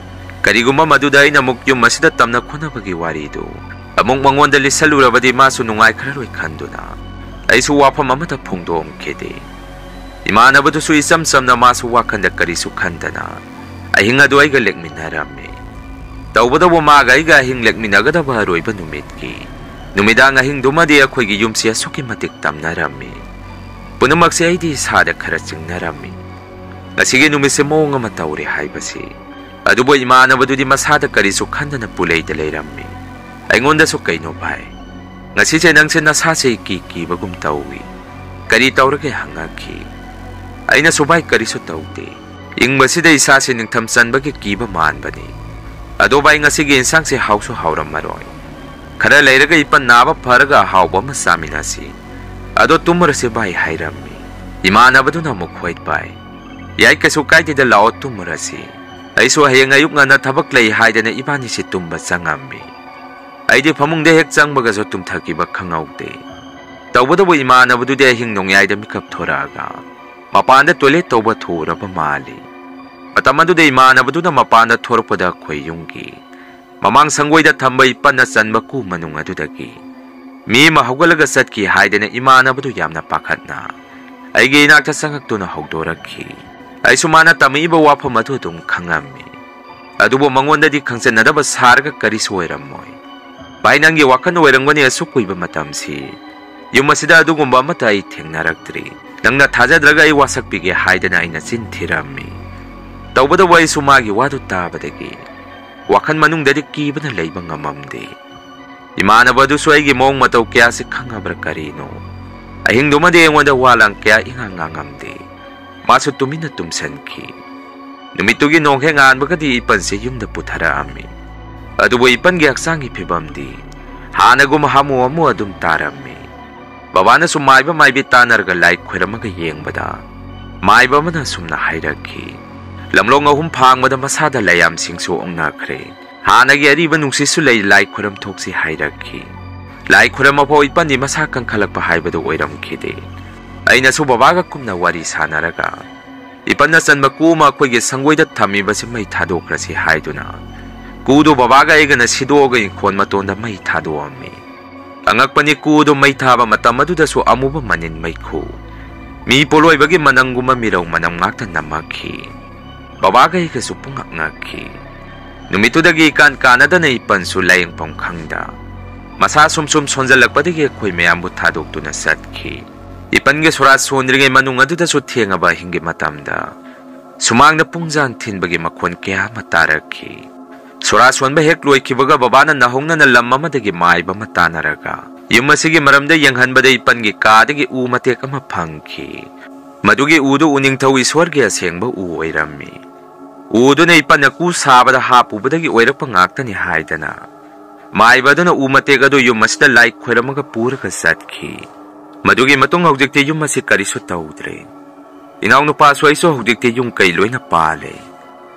ꯀꯔꯤꯒꯨꯝꯕ ꯃꯗꯨꯗ ꯑꯩꯅ ꯑꯃꯨꯛ ꯌꯨꯝ ꯑꯁꯤꯗ ꯇꯝꯅ ꯈꯣꯠꯅꯕꯒꯤ ꯋꯥꯔꯤꯗꯨ ꯑꯃꯨꯛ ꯃꯉꯣꯟꯗ ꯂꯤꯠꯁꯜꯂꯨꯔꯕꯗꯤ ꯃꯥꯁꯨ ꯅꯨꯡꯉꯥꯏꯈ꯭ꯔꯔꯣꯏ ꯈꯟꯗꯨꯅ ꯑꯩꯁꯨ ꯋꯥꯐꯝ ꯑꯃꯠꯇ ꯐꯣꯡꯗꯣꯛꯂꯝꯈꯤꯗꯦ꯫ ꯏꯃꯥꯟꯅꯕꯗꯨꯁꯨ ꯏꯆꯝ ꯆꯝꯅ ꯃꯥꯁꯨ ꯋꯥꯈꯟꯗ ꯀꯔꯤꯁꯨ ꯈꯟꯗꯅ ꯑꯍꯤꯡ ꯑꯗꯨ ꯑꯩꯒ ꯂꯦꯛꯃꯤꯟꯅꯔꯝꯃꯤ꯫ ꯇꯧꯕꯇꯕꯨ ꯃꯥꯒ ꯑꯩꯒ ꯑꯍꯤꯡ ꯂꯦꯛꯃꯤꯟꯅꯒꯗꯕ ꯑꯔꯣꯏꯕ ꯅꯨꯃꯤꯠꯀꯤ ꯅꯨꯃꯤꯗꯥꯡ ꯑꯍꯤꯡꯗꯨꯃꯗꯤ ꯑꯩꯈꯣꯏꯒꯤ ꯌꯨꯝꯁꯤ ꯑꯁꯨꯛꯀꯤ ꯃꯇꯤꯛ ꯇꯝꯅꯔꯝꯃꯤ꯫ ꯄꯨꯝꯅꯃꯛꯁꯦ ꯑꯩꯗꯤ ꯏꯁꯥꯗ ꯈꯔ ꯆꯤꯡꯅꯔꯝꯃꯤ꯫ ꯉꯁꯤꯒꯤ ꯅꯨꯃꯤꯠꯁꯦ ꯃꯑꯣꯡ ꯑꯃ ꯇꯧꯔꯦ ꯍꯥꯏꯕꯁꯤ꯫ ꯑꯗꯨꯕꯨ ꯏꯃꯥꯟꯅꯕꯗꯨꯗꯤ ꯃꯁꯥꯗ ꯀꯔꯤꯁꯨ ꯈꯟꯗꯅ ꯄꯨꯂꯩꯗ ꯂꯩꯔꯝꯃꯤ꯫ ꯑꯩꯉꯣꯟꯗꯁꯨ, "ꯀꯩꯅꯣ ꯚꯥꯏ, ꯉꯁꯤꯁꯦ ꯅꯪꯁꯦ ꯅꯁꯥꯁꯦ ꯏꯀꯤ ꯀꯤꯕꯒꯨꯝ ꯇꯧꯏ꯫ ꯀꯔꯤ ꯇꯧꯔꯒꯦ?" ꯍꯪꯉꯛꯈꯤ꯫ ꯑꯩꯅꯁꯨ, "ꯚꯥꯏ, ꯀꯔꯤꯁꯨ ꯇꯧꯗꯦ꯫ ꯏꯪꯕꯁꯤꯗ ꯏꯁꯥꯁꯦ ꯅꯤꯡꯊꯝ ꯆꯟꯕꯒꯤ ꯀꯤꯕ ꯃꯥꯟꯕꯅꯤ꯫ ꯑꯗꯣ ꯚꯥꯏ, ꯉꯁꯤꯒꯤ ꯏꯟꯁꯥꯡꯁꯦ ꯍꯥꯎꯁꯨ ꯍꯥꯎꯔꯝꯃꯔꯣꯏ꯫ ꯈꯔ ꯂꯩꯔꯒ ꯏꯄꯟ ꯅꯥꯕ ꯐꯔꯒ ꯑꯍꯥꯎꯕ ꯑꯃ ꯆꯥꯃꯤꯟꯅꯁꯤ꯫ ꯑꯗꯣ ꯇꯨꯝꯃꯨꯔꯁꯦ ꯚꯥꯏ" ꯍꯥꯏꯔꯝꯃꯤ꯫ ꯏꯃꯥꯟꯅꯕꯗꯨꯅ ꯑꯃꯨꯛ, "ꯍꯣꯏ ꯚꯥꯏ, ꯌꯥꯏ, ꯀꯩꯁꯨ ꯀꯥꯏꯗꯦꯗ, ꯂꯥꯛꯑꯣ ꯇꯨꯝꯃꯨꯔꯁꯤ꯫ ꯑꯩꯁꯨ ꯍꯌꯦꯡ ꯑꯌꯨꯛ ꯉꯟꯅ ꯊꯕꯛ ꯂꯩ" ꯍꯥꯏꯗꯅ ꯏꯕꯥꯅꯤꯁꯤ ꯇꯨꯝꯕ ꯆꯪꯉꯝꯃꯤ꯫ ꯑꯩꯗꯤ ꯐꯃꯨꯡꯗ ꯍꯦꯛ ꯆꯪꯕꯒꯁꯨ ꯇꯨꯝꯊꯈꯤꯕ ꯈꯪꯍꯧꯗꯦ꯫ ꯇꯧꯕꯇꯕꯨ ꯏꯃꯥꯟꯅꯕꯗꯨꯗꯤ ꯑꯍꯤꯡ ꯅꯣꯡꯌꯥꯏꯗ ꯃꯤꯀꯞ ꯊꯣꯔꯛꯑꯒ ꯃꯄꯥꯟꯗ ꯇꯣꯏꯂꯦꯠ ꯇꯧꯕ ꯊꯣꯛꯎꯔꯕ ꯃꯥꯜꯂꯤ꯫ ꯃꯇꯝ ꯑꯗꯨꯗ ꯏꯃꯥꯟꯅꯕꯗꯨꯅ ꯃꯄꯥꯟꯗ ꯊꯣꯔꯛꯄꯗ ꯑꯩꯈꯣꯏ ꯌꯨꯝꯒꯤ ꯃꯃꯥꯡ ꯁꯪꯒꯣꯏꯗ ꯊꯝꯕ ꯏꯄꯟꯅ ꯆꯟꯕ ꯀꯨ ꯃꯅꯨꯡ ꯑꯗꯨꯗꯒꯤ ꯃꯤ ꯑꯃ ꯍꯧꯒꯠꯂꯒ ꯆꯠꯈꯤ ꯍꯥꯏꯗꯅ ꯏꯃꯥꯟꯅꯕꯗꯨ ꯌꯥꯝꯅ ꯄꯥꯈꯠꯅ ꯑꯩꯒꯤ ꯏꯅꯥꯛꯇ ꯆꯪꯉꯛꯇꯨꯅ ꯍꯧꯗꯣꯔꯛꯈꯤ꯫ ꯑꯩꯁꯨ ꯃꯥꯅ ꯇꯝꯃꯛꯏꯕ ꯋꯥꯐꯝ ꯑꯗꯨ ꯑꯗꯨꯝ ꯈꯪꯉꯝꯃꯤ꯫ ꯑꯗꯨꯕꯨ ꯃꯉꯣꯟꯗꯗꯤ ꯈꯪꯆꯟꯅꯗꯕ ꯁꯥꯔꯒ ꯀꯔꯤꯁꯨ ꯑꯣꯏꯔꯝꯃꯣꯏ꯫ "ꯚꯥꯏ, ꯅꯪꯒꯤ ꯋꯥꯈꯜ ꯑꯣꯏꯔꯝꯒꯅꯤ ꯑꯁꯨꯛ ꯀꯨꯏꯕ ꯃꯇꯝꯁꯤ꯫ ꯌꯨꯝ ꯑꯁꯤꯗ ꯑꯗꯨꯒꯨꯝꯕ ꯑꯃꯠꯇ ꯑꯩ ꯊꯦꯡꯅꯔꯛꯇ꯭ꯔꯤ꯫ ꯅꯪꯅ ꯊꯥꯖꯗ꯭ꯔꯒ ꯑꯩ ꯋꯥꯁꯛꯄꯤꯒꯦ" ꯍꯥꯏꯗꯅ ꯑꯩꯅ ꯆꯤꯟ ꯊꯤꯔꯝꯃꯤ꯫ ꯇꯧꯕꯇꯕꯨ ꯑꯩꯁꯨ ꯃꯥꯒꯤ ꯋꯥꯗꯨ ꯇꯥꯕꯗꯒꯤ ꯋꯥꯈꯜ ꯃꯅꯨꯡꯗꯗꯤ ꯀꯤꯕꯅ ꯂꯩꯕ ꯉꯝꯃꯝꯗꯦ꯫ ꯏꯃꯥꯟꯅꯕ ꯑꯗꯨꯁꯨ ꯑꯩꯒꯤ ꯃꯑꯣꯡ ꯃꯇꯧ ꯀꯌꯥꯁꯤ ꯈꯪꯉꯕ꯭ꯔꯥ ꯀꯔꯤꯅꯣ, ꯑꯍꯤꯡꯗꯨꯃꯗꯤ ꯑꯩꯉꯣꯟꯗ ꯋꯥ ꯂꯥꯡ ꯀꯌꯥ ꯏꯉꯥꯡ ꯉꯥꯡꯉꯝꯗꯦ꯫ ꯃꯥꯁꯨ ꯇꯨꯃꯤꯟꯅ ꯇꯨꯝꯁꯟꯈꯤ꯫ ꯅꯨꯃꯤꯠꯇꯨꯒꯤ ꯅꯣꯡ ꯍꯦꯛ ꯉꯥꯟꯕꯒꯗꯤ ꯏꯄꯟꯁꯦ ꯌꯨꯝꯗ ꯄꯨꯊꯔꯛꯑꯝꯃꯤ꯫ ꯑꯗꯨꯕꯨ ꯏꯄꯟꯒꯤ ꯍꯛꯆꯥꯡꯒꯤ ꯐꯤꯕꯝꯗꯤ ꯍꯥꯟꯅꯒꯨꯝ ꯍꯥꯃꯨ ꯍꯥꯃꯨ ꯑꯗꯨꯝ ꯇꯥꯔꯝꯃꯤ꯫ ꯕꯕꯥꯅꯁꯨ ꯃꯥꯏꯕ ꯃꯥꯏꯕꯤ ꯇꯥꯟꯅꯔꯒ ꯂꯥꯏ ꯈꯣꯏꯔꯝꯃꯒ ꯌꯦꯡꯕꯗ ꯃꯥꯏꯕ ꯑꯃꯅ ꯑꯁꯨꯝꯅ ꯍꯥꯏꯔꯛꯈꯤ, "ꯂꯝꯂꯣꯡ ꯑꯍꯨꯝ ꯐꯥꯡꯕꯗ ꯃꯁꯥꯗ ꯂꯩꯌꯥꯝꯁꯤꯡꯁꯨ ꯑꯣꯡꯅꯈ꯭ꯔꯦ꯫ ꯍꯥꯟꯅꯒꯤ ꯑꯔꯤꯕ ꯅꯨꯡꯁꯤꯠꯁꯨ ꯂꯩ, ꯂꯥꯏ ꯈꯣꯏꯔꯝ ꯊꯣꯛꯁꯤ" ꯍꯥꯏꯔꯛꯈꯤ꯫ ꯂꯥꯏ ꯈꯣꯏꯔꯝꯕ ꯐꯥꯎ ꯏꯄꯟꯗꯤ ꯃꯁꯥ ꯀꯟꯈꯠꯂꯛꯄ ꯍꯥꯏꯕꯗꯨ ꯑꯣꯏꯔꯝꯈꯤꯗꯦ꯫ ꯑꯩꯅꯁꯨ ꯕꯕꯥꯒ ꯀꯨꯝꯅ ꯋꯥꯔꯤ ꯁꯥꯟꯅꯔꯒ ꯏꯄꯟꯅ ꯆꯟꯕ ꯀꯨ ꯑꯃ ꯑꯩꯈꯣꯏꯒꯤ ꯁꯪꯒꯣꯏꯗ ꯊꯝꯃꯤꯕꯁꯤ ꯃꯩ ꯊꯥꯗꯣꯛꯈ꯭ꯔꯁꯤ ꯍꯥꯏꯗꯨꯅ ꯀꯨꯗꯨ ꯕꯕꯥꯒ ꯑꯩꯒꯅ ꯁꯤꯗꯣꯛꯑꯒ ꯏꯪꯈꯣꯜ ꯃꯇꯣꯟꯗ ꯃꯩ ꯊꯥꯗꯣꯛꯑꯝꯃꯤ꯫ ꯑꯉꯛꯄꯅꯤ, ꯀꯨꯗꯨ ꯃꯩ ꯊꯥꯕ ꯃꯇꯝ ꯑꯗꯨꯗꯁꯨ ꯑꯃꯨꯕ ꯃꯅꯤꯟ ꯃꯩꯈꯨ, ꯃꯤ ꯄꯣꯂꯣꯏꯕꯒꯤ ꯃꯅꯝꯒꯨꯝꯕ ꯃꯤꯔꯧ ꯃꯅꯝ ꯉꯥꯛꯇ ꯅꯝꯃꯛꯈꯤ꯫ ꯕꯕꯥꯒ ꯑꯩꯒꯁꯨ ꯄꯨꯡꯉꯛ ꯉꯛꯈꯤ꯫ ꯅꯨꯃꯤꯠꯇꯨꯗꯒꯤ ꯏꯀꯥꯟ ꯀꯥꯟꯅꯗꯅ ꯏꯄꯟꯁꯨ ꯂꯥꯏꯌꯦꯡꯐꯝ ꯈꯪꯗ ꯃꯁꯥ ꯁꯨꯝ ꯁꯨꯝ ꯁꯣꯟꯖꯜꯂꯛꯄꯗꯒꯤ ꯑꯩꯈꯣꯏ ꯃꯌꯥꯝꯕꯨ ꯊꯥꯗꯣꯛꯇꯨꯅ ꯆꯠꯈꯤ꯫ ꯏꯄꯟꯒꯤ ꯁꯣꯔꯥꯠ ꯁꯣꯟꯗ꯭ꯔꯤꯉꯩ ꯃꯅꯨꯡ ꯑꯗꯨꯗꯁꯨ ꯊꯦꯡꯉꯕ ꯑꯍꯤꯡꯒꯤ ꯃꯇꯝꯗ ꯁꯨꯃꯥꯡꯗ ꯄꯨꯡꯖꯥꯡ ꯊꯤꯟꯕꯒꯤ ꯃꯈꯣꯟ ꯀꯌꯥ ꯑꯃ ꯇꯥꯔꯛꯈꯤ꯫ ꯁꯣꯔꯥꯠ ꯁꯣꯟꯕ ꯍꯦꯛ ꯂꯣꯏꯈꯤꯕꯒ ꯕꯕꯥꯅ ꯅꯧꯍꯧꯅꯅ ꯂꯝ ꯑꯃꯗꯒꯤ ꯃꯥꯏꯕ ꯑꯃ ꯇꯥꯟꯅꯔꯒ ꯌꯨꯝ ꯑꯁꯤꯒꯤ ꯃꯔꯝꯗ ꯌꯦꯡꯍꯟꯕꯗ ꯏꯄꯟꯒꯤ ꯀꯥꯗꯒꯤ ꯎ ꯃꯇꯦꯛ ꯑꯃ ꯐꯪꯈꯤ꯫ ꯃꯗꯨꯒꯤ ꯎꯗꯨ ꯎꯅꯤꯡꯊꯧ ꯏꯁꯣꯔꯒꯤ ꯑꯁꯦꯡꯕ ꯎ ꯑꯣꯏꯔꯝꯃꯤ꯫ ꯎꯗꯨꯅ ꯏꯄꯟꯅ ꯀꯨ ꯁꯥꯕꯗ ꯍꯥꯞꯄꯨꯕꯗꯒꯤ ꯑꯣꯏꯔꯛꯄ ꯉꯥꯛꯇꯅꯤ ꯍꯥꯏꯗꯅ ꯃꯥꯏꯕ ꯑꯗꯨꯅ ꯎ ꯃꯇꯦꯛ ꯑꯗꯨ ꯌꯨꯝ ꯑꯁꯤꯗ ꯂꯥꯏ ꯈꯣꯏꯔꯝꯃꯒ ꯄꯨꯔꯒ ꯆꯠꯈꯤ꯫ ꯃꯗꯨꯒꯤ ꯃꯇꯨꯡ ꯍꯧꯖꯤꯛꯇꯤ ꯌꯨꯝ ꯑꯁꯤ ꯀꯔꯤꯁꯨ ꯇꯧꯗ꯭ꯔꯦ꯫ ꯏꯅꯥꯎꯅꯨꯄꯥꯁꯨ ꯑꯩꯁꯨ ꯍꯧꯖꯤꯛꯇꯤ ꯌꯨꯝ ꯀꯩ ꯂꯣꯏꯅ ꯄꯥꯜꯂꯦ꯫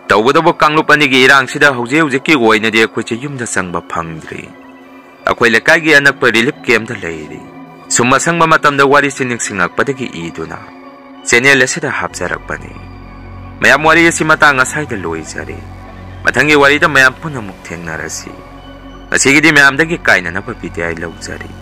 ꯇꯧꯕꯇꯕꯨ ꯀꯥꯡꯂꯨꯞ ꯑꯅꯤꯒꯤ ꯏꯔꯥꯡꯁꯤꯗ ꯍꯧꯖꯤꯛ ꯍꯧꯖꯤꯛꯀꯤ ꯑꯣꯏꯅꯗꯤ ꯑꯩꯈꯣꯏꯁꯦ ꯌꯨꯝꯗ ꯆꯪꯕ ꯐꯪꯗ꯭ꯔꯤ꯫ ꯑꯩꯈꯣꯏ ꯂꯩꯀꯥꯏꯒꯤ ꯑꯅꯛꯄ relief camp ꯇ ꯂꯩꯔꯤ꯫ ꯁꯨꯝ ꯑꯁꯪꯕ ꯃꯇꯝꯗ ꯋꯥꯔꯤꯁꯤ ꯅꯤꯡꯁꯤꯡꯂꯛꯄꯗꯒꯤ ꯏꯗꯨꯅ channel ꯑꯁꯤꯗ ꯍꯥꯞꯆꯔꯛꯄꯅꯤ꯫ ꯃꯌꯥꯝ, ꯋꯥꯔꯤ ꯑꯁꯤ ꯃꯇꯥꯡ ꯑꯁꯥꯏꯗ ꯂꯣꯏꯖꯔꯦ꯫ ꯃꯊꯪꯒꯤ ꯋꯥꯔꯤꯗ ꯃꯌꯥꯝ ꯄꯨꯟꯅ ꯑꯃꯨꯛ ꯊꯦꯡꯅꯔꯁꯤ꯫ ꯉꯁꯤꯒꯤꯗꯤ ꯃꯌꯥꯝꯗꯒꯤ ꯀꯥꯏꯅꯅꯕ ꯕꯤꯗꯥꯏ ꯂꯧꯖꯔꯤ꯫